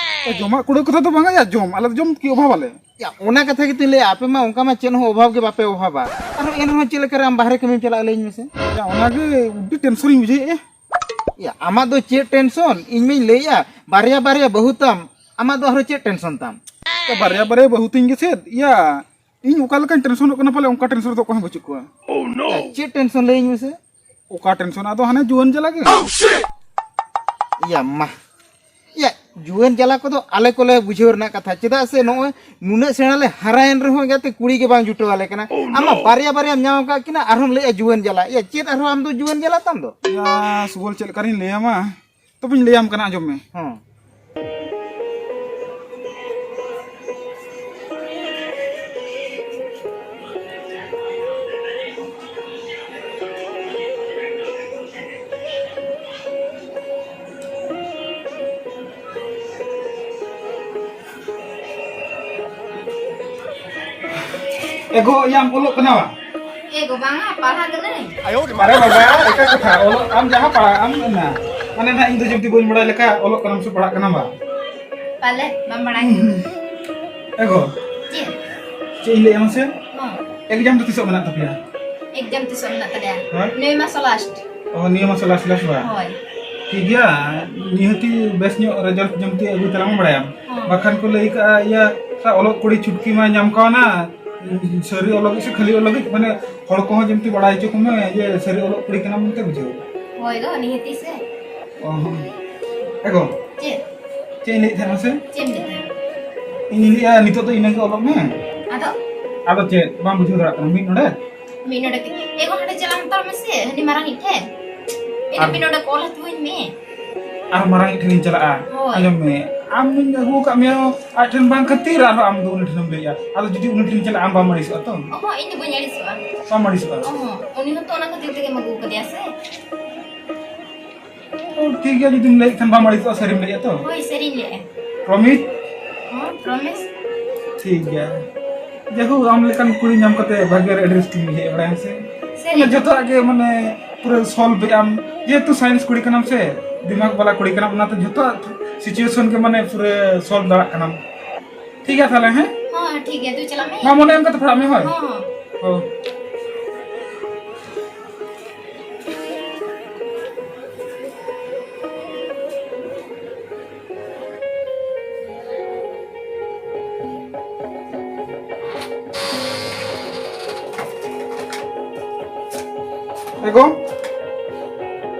ᱮ, ᱡᱚᱢᱟᱜ ᱠᱩᱲᱟᱹᱣ ᱠᱟᱛᱷᱟ ᱫᱚ ᱵᱟᱝᱟ ᱭᱟ, ᱡᱚᱢ, ᱟᱞᱮ ᱫᱚ ᱡᱚᱢ ᱠᱤ ᱚᱵᱷᱟᱵ ᱟᱞᱮ? ᱭᱟ, ᱚᱱᱟ ᱠᱟᱛᱷᱟ ᱜᱮᱛᱚᱧ ᱞᱟᱹᱭᱟ, ᱟᱯᱮ ᱢᱟ ᱚᱱᱠᱟ ᱢᱟ ᱪᱮᱫ ᱦᱚᱸ ᱚᱵᱷᱟᱵ ᱜᱮ ᱵᱟᱯᱮ ᱚᱵᱷᱟᱵᱟ᱾ ᱟᱨᱦᱚᱸ ᱮᱱ ᱨᱮᱦᱚᱸ ᱪᱮᱫ ᱞᱮᱠᱟᱨᱮ ᱟᱢ ᱵᱟᱦᱨᱮ ᱠᱟᱹᱢᱤᱢ ᱪᱟᱞᱟᱜᱼᱟ, ᱞᱟᱹᱭᱟᱹᱧ ᱢᱮᱥᱮ? ᱭᱟ, ᱚᱱᱟᱜᱮ ᱟᱹᱰᱤ ᱴᱮᱱᱥᱚᱱᱤᱧ ᱵᱩᱡᱷᱟᱹᱣᱮᱫᱼᱟ᱾ ᱭᱟ, ᱟᱢᱟᱜ ᱫᱚ ᱪᱮᱫ ᱴᱮᱱᱥᱚᱱ? ᱤᱧ ᱢᱟᱧ ᱞᱟᱹᱭᱮᱫᱼᱟ, ᱵᱟᱨᱭᱟ ᱵᱟᱨᱭᱟ ᱵᱟᱹᱦᱩ ᱛᱟᱢ, ᱟᱢᱟᱜ ᱫᱚ ᱟᱨᱦᱚᱸ ᱪᱮᱫ ᱴᱮᱱᱥᱚᱱ ᱛᱟᱢ? ᱭᱟ, ᱵᱟᱨᱭᱟ ᱵᱟᱨᱭᱟ ᱵᱟᱹᱦᱩ ᱛᱤᱧ ᱜᱮᱥᱮ, ᱭᱟ, ᱤᱧ ᱚᱠᱟ ᱞᱮᱠᱟᱧ ᱴᱮᱱᱥᱚᱱᱚᱜ ᱠᱟᱱᱟ ᱯᱟᱞᱮ, ᱚᱱᱠᱟ ᱴᱮᱱᱥᱚᱱ ᱨᱮᱫᱚ ᱚᱠᱚᱭ ᱦᱚᱸ ᱵᱟᱹᱪᱩᱜ ᱠᱚᱣᱟ᱾ ᱭᱟ, ᱪᱮᱫ ᱴᱮᱱᱥᱚᱱ, ᱞᱟᱹᱭᱟᱹᱧ ᱢᱮᱥᱮ? ᱚᱠᱟ ᱴᱮᱱᱥᱚᱱ? ᱟᱫᱚ ᱦᱟᱱᱮ ᱡᱩᱣᱟᱹᱱ ᱡᱟᱞᱟ ᱜᱮ᱾ ᱭᱟ ᱢᱟ, ᱭᱟ, ᱡᱩᱣᱟᱹᱱ ᱡᱟᱞᱟ ᱠᱚᱫᱚ ᱟᱞᱮ ᱠᱚᱞᱮ ᱵᱩᱡᱷᱟᱹᱣ ᱨᱮᱱᱟᱜ ᱠᱟᱛᱷᱟ, ᱪᱮᱫᱟᱜ ᱥᱮ ᱱᱚᱜᱼᱚᱭ ᱱᱩᱱᱟᱹᱜ ᱥᱮᱬᱟ ᱞᱮ ᱦᱟᱨᱟᱭᱮᱱ ᱨᱮᱦᱚᱸ ᱡᱟᱛᱮ ᱠᱩᱲᱤ ᱜᱮ ᱵᱟᱝ ᱡᱩᱴᱟᱹᱣ ᱟᱞᱮ ᱠᱟᱱᱟ᱾ ᱟᱢ ᱢᱟ ᱵᱟᱨᱭᱟ ᱵᱟᱨᱭᱟᱢ ᱧᱟᱢ ᱟᱠᱟᱫ ᱠᱤᱱᱟ, ᱟᱨᱦᱚᱸᱢ ᱞᱟᱹᱭᱮᱜᱼᱟ ᱡᱩᱣᱟᱹᱱ ᱡᱟᱞᱟ᱾ ᱭᱟ, ᱪᱮᱫ ᱟᱨᱦᱚᱸ ᱟᱢ ᱫᱚ ᱡᱩᱣᱟᱹᱱ ᱡᱟᱞᱟ ᱛᱟᱢ ᱫᱚ? ᱭᱟ ᱥᱩᱵᱚᱞ, ᱪᱮᱫ ᱞᱮᱠᱟᱨᱤᱧ ᱞᱟᱹᱭᱟᱢᱟ? ᱛᱚᱵᱮᱧ ᱞᱟᱹᱭᱟᱢ ᱠᱟᱱᱟ, ᱟᱸᱡᱚᱢ ᱢᱮ᱾ ᱦᱚᱸ᱾ ᱮ ᱜᱚ, ᱭᱟᱢ ᱚᱞᱚᱜ ᱠᱟᱱᱟ ᱵᱟ? ᱮ ᱜᱚ, ᱵᱟᱝᱟ, ᱯᱟᱲᱦᱟᱜ ᱠᱟᱹᱱᱟᱹᱧ᱾ ᱟᱨᱮ ᱵᱟᱵᱟ, ᱮᱴᱟᱜ ᱠᱟᱛᱷᱟ, ᱚᱞᱚᱜ, ᱟᱢ ᱡᱟᱦᱟᱸ ᱯᱟᱲᱦᱟᱜ ᱟᱢ ᱚᱱᱟ᱾ ᱢᱟᱱᱮ ᱱᱟᱦᱟᱜ ᱤᱧ ᱫᱚ ᱡᱩᱫᱤ ᱵᱟᱹᱧ ᱵᱟᱲᱟᱭ ᱞᱮᱠᱟ, ᱚᱞᱚᱜ ᱠᱟᱱᱟᱢ ᱥᱮ ᱯᱟᱲᱦᱟᱜ ᱠᱟᱱᱟᱢ ᱵᱟ? ᱯᱟᱞᱮ, ᱵᱟᱢ ᱵᱟᱲᱟᱭ᱾ ᱮ ᱜᱚ᱾ ᱪᱮᱫ? ᱪᱮᱫ ᱤᱧ ᱞᱟᱹᱭᱟ ᱢᱟᱥᱮ? ᱦᱚᱸ᱾ ᱮᱠᱡᱟᱢ ᱫᱚ ᱛᱤᱥᱚᱜ ᱢᱮᱱᱟᱜ ᱛᱟᱯᱮᱭᱟ? ᱮᱠᱡᱟᱢ ᱛᱤᱥᱚᱜ ᱢᱮᱱᱟᱜ ᱛᱟᱞᱮᱭᱟ? ᱦᱳᱭ᱾ ᱱᱤᱭᱟᱹ ᱢᱟᱥ ᱞᱟᱥᱴ᱾ ᱚ, ᱱᱤᱭᱟᱹ ᱢᱟᱥ ᱞᱟᱥᱴ, ᱞᱟᱥᱴ ᱵᱟ? ᱦᱳᱭ᱾ ᱴᱷᱤᱠ ᱜᱮᱭᱟ, ᱱᱤᱦᱟᱹᱛᱤ ᱵᱮᱥ ᱧᱚᱜ ᱨᱮᱡᱟᱞᱴ ᱡᱚᱢᱛᱤ ᱟᱹᱜᱩᱭ ᱛᱟᱞᱟᱝ ᱢᱮ, ᱵᱟᱲᱟᱭᱟᱢ᱾ ᱦᱚᱸ᱾ ᱵᱟᱠᱷᱟᱱ ᱠᱚ ᱞᱟᱹᱭ ᱠᱟᱜᱼᱟ, ᱤᱭᱟᱹ, ᱚᱞᱚᱜ ᱠᱩᱲᱤ ᱪᱷᱩᱴᱠᱤ ᱢᱟᱭ ᱧᱟᱢ ᱠᱟᱣᱱᱟ, ᱥᱟᱹᱨᱤ ᱚᱞ ᱞᱟᱹᱜᱤᱫ ᱥᱮ ᱠᱷᱟᱹᱞᱤ ᱚᱞ ᱞᱟᱹᱜᱤᱫ, ᱢᱟᱱᱮ ᱦᱚᱲ ᱠᱚᱦᱚᱸ ᱡᱮᱢᱛᱤ ᱵᱟᱲᱟᱭ ᱦᱚᱪᱚ ᱠᱚᱢᱮ ᱡᱮ ᱥᱟᱹᱨᱤ ᱚᱞᱚᱜ ᱠᱩᱲᱤ ᱠᱟᱱᱟᱢ ᱢᱮᱱᱛᱮ ᱵᱩᱡᱷᱟᱹᱣ᱾ ᱦᱳᱭ ᱫᱚ, ᱱᱤᱦᱟᱹᱛᱤ ᱥᱮ᱾ ᱚ, ᱦᱚᱸ᱾ ᱮ ᱜᱚ᱾ ᱪᱮᱫ? ᱪᱮᱫ ᱤᱧ ᱞᱟᱹᱭᱮᱫ ᱛᱟᱦᱮᱸᱱᱟ ᱥᱮ? ᱪᱮᱫ ᱮᱢ ᱞᱟᱹᱭᱮᱫ ᱛᱟᱦᱮᱸᱱᱟ? ᱤᱧ ᱞᱟᱹᱭᱮᱫᱼᱟ, ᱱᱤᱛᱚᱜ ᱫᱚ ᱤᱱᱟᱹ ᱜᱮ ᱚᱞᱚᱜ ᱢᱮ᱾ ᱟᱫᱚ? ᱟᱫᱚ ᱪᱮᱫ? ᱵᱟᱢ ᱵᱩᱡᱷᱟᱹᱣ ᱫᱟᱲᱮᱭᱟᱜ ᱠᱟᱱᱟ? ᱢᱤᱫ ᱱᱚᱰᱮ? ᱢᱤᱫ ᱱᱚᱰᱮ ᱠᱤ? ᱮ ᱜᱚ, ᱦᱟᱸᱰᱮ ᱪᱟᱞᱟᱣ ᱦᱟᱛᱟᱲ ᱢᱮᱥᱮ, ᱦᱟᱹᱱᱤ ᱢᱟᱨᱟᱝᱤᱡ ᱴᱷᱮᱱ᱾ ᱤᱧ ᱟᱨ ᱢᱤᱫ ᱱᱚᱰᱮ ᱠᱚᱞ ᱦᱚᱪᱚᱣᱟᱹᱧ ᱢᱮ᱾ ᱟᱨ ᱢᱟᱨᱟᱝᱤᱡ ᱴᱷᱮᱱᱤᱧ ᱪᱟᱞᱟᱜᱼᱟ᱾ ᱦᱳᱭ᱾ ᱟᱸᱡᱚᱢ ᱢᱮ, ᱟᱢ ᱫᱩᱧ ᱟᱹᱜᱩ ᱟᱠᱟᱫ ᱢᱮᱭᱟ ᱟᱡ ᱴᱷᱮᱱ ᱵᱟᱝ ᱠᱷᱟᱹᱛᱤᱨ ᱟᱨᱦᱚᱸ ᱟᱢ ᱫᱚ ᱩᱱᱤ ᱴᱷᱮᱱᱮᱢ ᱞᱟᱹᱭᱟ᱾ ᱟᱫᱚ ᱡᱩᱫᱤ ᱩᱱᱤ ᱴᱷᱮᱱᱤᱧ ᱪᱟᱞᱟᱜᱼᱟ, ᱟᱢ ᱵᱟᱢ ᱟᱹᱲᱤᱥᱚᱜᱼᱟ ᱛᱚ? ᱚᱦᱚᱸ, ᱤᱧ ᱫᱚ ᱵᱟᱹᱧ ᱟᱹᱲᱤᱥᱚᱜᱼᱟ᱾ ᱵᱟᱢ ᱟᱹᱲᱤᱥᱚᱜᱼᱟ? ᱚᱦᱚᱸ, ᱩᱱᱤ ᱦᱚᱸᱛᱚ ᱚᱱᱟ ᱠᱷᱟᱹᱛᱤᱨ ᱛᱮᱜᱮᱢ ᱟᱹᱜᱩ ᱟᱠᱟᱫᱮᱭᱟ ᱥᱮ᱾ ᱚ, ᱴᱷᱤᱠ ᱜᱮᱭᱟ, ᱡᱩᱫᱤᱢ ᱞᱟᱹᱭᱮᱫ ᱠᱷᱟᱱ ᱵᱟᱢ ᱟᱹᱲᱤᱥᱚᱜᱼᱟ, ᱥᱟᱹᱨᱤᱢ ᱞᱟᱹᱭᱮᱫᱼᱟ ᱛᱚ? ᱦᱳᱭ, ᱥᱟᱹᱨᱤᱧ ᱞᱟᱹᱭᱮᱫᱼᱟ᱾ Promise? ᱦᱚᱸ, promise᱾ ᱴᱷᱤᱠ ᱜᱮᱭᱟ᱾ ᱡᱟᱭᱦᱳᱠ, ᱟᱢ ᱞᱮᱠᱟᱱ ᱠᱩᱲᱤ ᱧᱟᱢ ᱠᱟᱛᱮ ᱵᱷᱟᱜᱮ ᱟᱹᱰᱤ ᱨᱟᱹᱥᱠᱟᱹᱧ ᱵᱩᱡᱷᱟᱹᱣᱮᱫᱼᱟ, ᱵᱟᱲᱟᱭᱟᱢ ᱥᱮ? ᱥᱟᱹᱨᱤ? ᱢᱟᱱᱮ ᱡᱚᱛᱚᱣᱟᱜ ᱜᱮ ᱢᱟᱱᱮ ᱯᱩᱨᱟᱹ solve ᱮᱫ ᱟᱢ, ᱡᱮᱦᱮᱛᱩ science ᱠᱩᱲᱤ ᱠᱟᱱᱟᱢ ᱥᱮ, ᱫᱤᱢᱟᱜᱽ ᱵᱟᱞᱟ ᱠᱩᱲᱤ ᱠᱟᱱᱟᱢ, ᱚᱱᱟᱛᱮ ᱡᱚᱛᱚᱣᱟᱜ situation ᱜᱮ ᱢᱟᱱᱮ ᱯᱩᱨᱟᱹ solve ᱫᱟᱲᱮᱭᱟᱜ ᱠᱟᱱᱟᱢ᱾ ᱴᱷᱤᱠ ᱜᱮᱭᱟ ᱛᱟᱦᱞᱮ, ᱦᱮᱸ? ᱦᱚᱸ, ᱴᱷᱤᱠ ᱜᱮᱭᱟ, ᱫᱩ ᱪᱟᱞᱟᱜ ᱢᱮ᱾ ᱢᱟ, ᱢᱚᱱᱮ ᱮᱢ ᱠᱟᱛᱮ ᱯᱟᱲᱦᱟᱜ ᱢᱮ, ᱦᱳᱭ? ᱦᱚᱸ, ᱦᱚᱸ᱾ ᱦᱳᱭ᱾ ᱮ ᱜᱚ,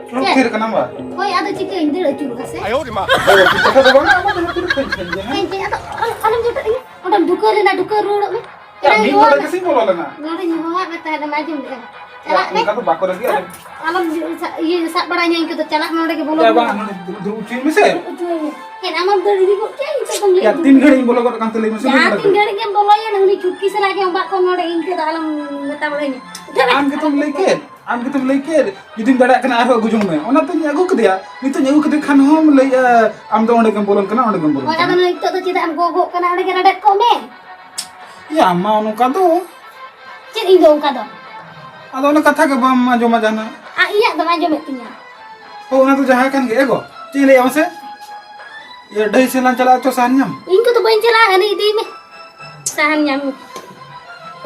ᱪᱮᱫ? ᱛᱷᱤᱨ ᱠᱟᱱᱟᱢ ᱵᱟ? ᱦᱳᱭ, ᱟᱫᱚ ᱪᱤᱠᱟᱹᱧ ᱫᱟᱹᱲ ᱟᱹᱪᱩᱨᱚᱜᱼᱟ ᱥᱮ? ᱟᱭᱳ ᱨᱮ ᱢᱟ᱾ ᱦᱳᱭ, ᱠᱟᱛᱷᱟ ᱫᱚ ᱵᱟᱝᱟ, ᱟᱢ ᱫᱚ ᱛᱷᱤᱨ ᱠᱟᱱ ᱠᱷᱟᱱ ᱜᱮ, ᱦᱮᱸ? ᱦᱮᱸ, ᱪᱮᱫ? ᱟᱫᱚ ᱟᱞᱚᱢ ᱡᱚᱴᱮᱫ ᱤᱧᱟ᱾ ᱚᱸᱰᱮᱢ ᱰᱩᱠᱟᱹᱣ ᱞᱮᱱᱟ, ᱰᱩᱠᱟᱹᱣ ᱨᱩᱣᱟᱹᱲᱚᱜ ᱢᱮ᱾ ᱭᱟ, ᱢᱤᱫ ᱱᱚᱰᱮ ᱜᱮᱥᱮᱧ ᱵᱚᱞᱚ ᱞᱮᱱᱟ᱾ ᱱᱚᱰᱮᱧ ᱦᱚᱦᱚᱣᱟᱫ ᱢᱮ ᱛᱟᱦᱮᱸᱫ, ᱮᱢ ᱟᱸᱡᱚᱢ ᱞᱮᱫᱼᱟ? ᱪᱟᱞᱟᱜ ᱢᱮ᱾ ᱚᱱᱠᱟ ᱫᱚ ᱵᱟᱠᱚ ᱨᱟᱹᱜᱤᱜᱼᱟ᱾ ᱟᱞᱚᱢ ᱥᱟᱵ, ᱤᱭᱟᱹ, ᱥᱟᱵ ᱵᱟᱲᱟᱧᱟ ᱤᱧ ᱠᱚᱫᱚ, ᱪᱟᱞᱟᱜ ᱢᱮ ᱱᱚᱰᱮ ᱜᱮ ᱵᱚᱞᱚ ᱭᱟ, ᱢᱮ᱾ ᱵᱟᱝ, ᱱᱚᱰᱮ ᱫᱩᱲᱩᱵ ᱦᱚᱪᱚᱭ ᱢᱮᱥᱮ᱾ ᱫᱩᱲᱩᱵ ᱦᱚᱪᱚᱭ ᱢᱮ᱾ ᱪᱮᱫ, ᱟᱢᱮᱢ ᱫᱟᱹᱲ ᱤᱫᱤ ᱜᱚᱫ ᱠᱮᱭᱟ? ᱤᱧ ᱥᱮᱫ ᱫᱚᱢ ᱞᱟᱹᱭ ᱭᱟ, ᱟᱹᱜᱩ ᱛᱤᱱ ᱠᱮᱫᱟ᱾ ᱜᱷᱟᱹᱲᱤᱡ ᱤᱧ ᱵᱚᱞᱚ ᱜᱚᱫ ᱠᱟᱱ ᱛᱮ ᱞᱟᱹᱭ ᱢᱮᱥᱮ, ᱡᱟᱦᱟᱸ ᱢᱤᱫ ᱛᱤᱱ ᱜᱷᱟᱹᱲᱤᱡ ᱜᱮᱢ ᱵᱚᱞᱚᱭᱮᱱ, ᱩᱱᱤ ᱪᱷᱩᱴᱠᱤ ᱥᱟᱞᱟᱜ ᱜᱮ ᱚᱱᱠᱟ ᱠᱚ ᱱᱚᱰᱮ ᱤᱧ ᱠᱚᱫᱚ ᱟᱞᱚᱢ ᱢᱮᱛᱟ ᱵᱟᱲᱟᱧᱟ᱾ ᱟᱢ ᱜᱮᱛᱚᱢ ᱞᱟᱹᱭ ᱠᱮᱫ, ᱟᱢ ᱜᱮᱛᱚᱢ ᱞᱟᱹᱭ ᱠᱮᱫ, ᱡᱩᱫᱤᱢ ᱫᱟᱲᱮᱭᱟᱜ ᱠᱷᱟᱱ ᱟᱨᱦᱚᱸ ᱟᱹᱜᱩ ᱡᱚᱝ ᱢᱮ᱾ ᱚᱱᱟᱛᱤᱧ ᱟᱹᱜᱩ ᱠᱮᱫᱮᱭᱟ᱾ ᱱᱤᱛᱚᱜ ᱤᱧ ᱟᱹᱜᱩ ᱠᱮᱫᱮ ᱠᱷᱟᱱ ᱦᱚᱸᱢ ᱞᱟᱹᱭᱮᱜᱼᱟ, ᱟᱢ ᱫᱚ ᱚᱸᱰᱮ ᱜᱮᱢ ᱵᱚᱞᱚᱱ ᱠᱟᱱᱟ, ᱚᱸᱰᱮ ᱜᱮᱢ ᱵᱚᱞᱚᱱ ᱦᱳᱭ, ᱠᱟᱱᱟ᱾ ᱟᱫᱚ ᱱᱤᱛᱚᱜ ᱫᱚ ᱪᱮᱫᱟᱜ ᱮᱢ ᱜᱚᱜᱚᱜ ᱠᱟᱱᱟ? ᱚᱸᱰᱮ ᱜᱮ ᱨᱮᱰᱮᱫ ᱠᱚᱜ ᱢᱮ᱾ ᱭᱟ, ᱢᱟ ᱱᱚᱝᱠᱟ ᱫᱚ᱾ ᱪᱮᱫ ᱤᱧ ᱫᱚ ᱚᱱᱠᱟ ᱫᱚ? ᱟᱫᱚ ᱚᱱᱟ ᱠᱟᱛᱷᱟ ᱜᱮ ᱵᱟᱢ ᱟᱸᱡᱚᱢᱟ ᱡᱟᱦᱟᱱᱟᱜ᱾ ᱟᱨ ᱤᱧᱟᱜ ᱫᱚᱢ ᱟᱸᱡᱚᱢᱮᱫ ᱛᱤᱧᱟ? ᱦᱳ, ᱚᱱᱟ ᱫᱚ ᱡᱟᱦᱟᱸ ᱠᱟᱱ ᱜᱮ᱾ ᱮ ᱜᱚ, ᱪᱮᱫ ᱤᱧ ᱞᱟᱹᱭᱟ ᱢᱟᱥᱮ? ᱤᱭᱟᱹ, ᱰᱟᱹᱦᱤ ᱥᱮᱫ ᱞᱟᱝ ᱪᱟᱞᱟᱜᱼᱟ ᱛᱚ, ᱥᱟᱦᱟᱱ ᱧᱟᱢ? ᱤᱧ ᱠᱚᱫᱚ ᱵᱟᱹᱧ ᱪᱟᱞᱟᱜᱼᱟ, ᱦᱟᱹᱱᱤ ᱤᱫᱤᱭ ᱢᱮ᱾ ᱥᱟᱦᱟᱱ ᱧᱟᱢ᱾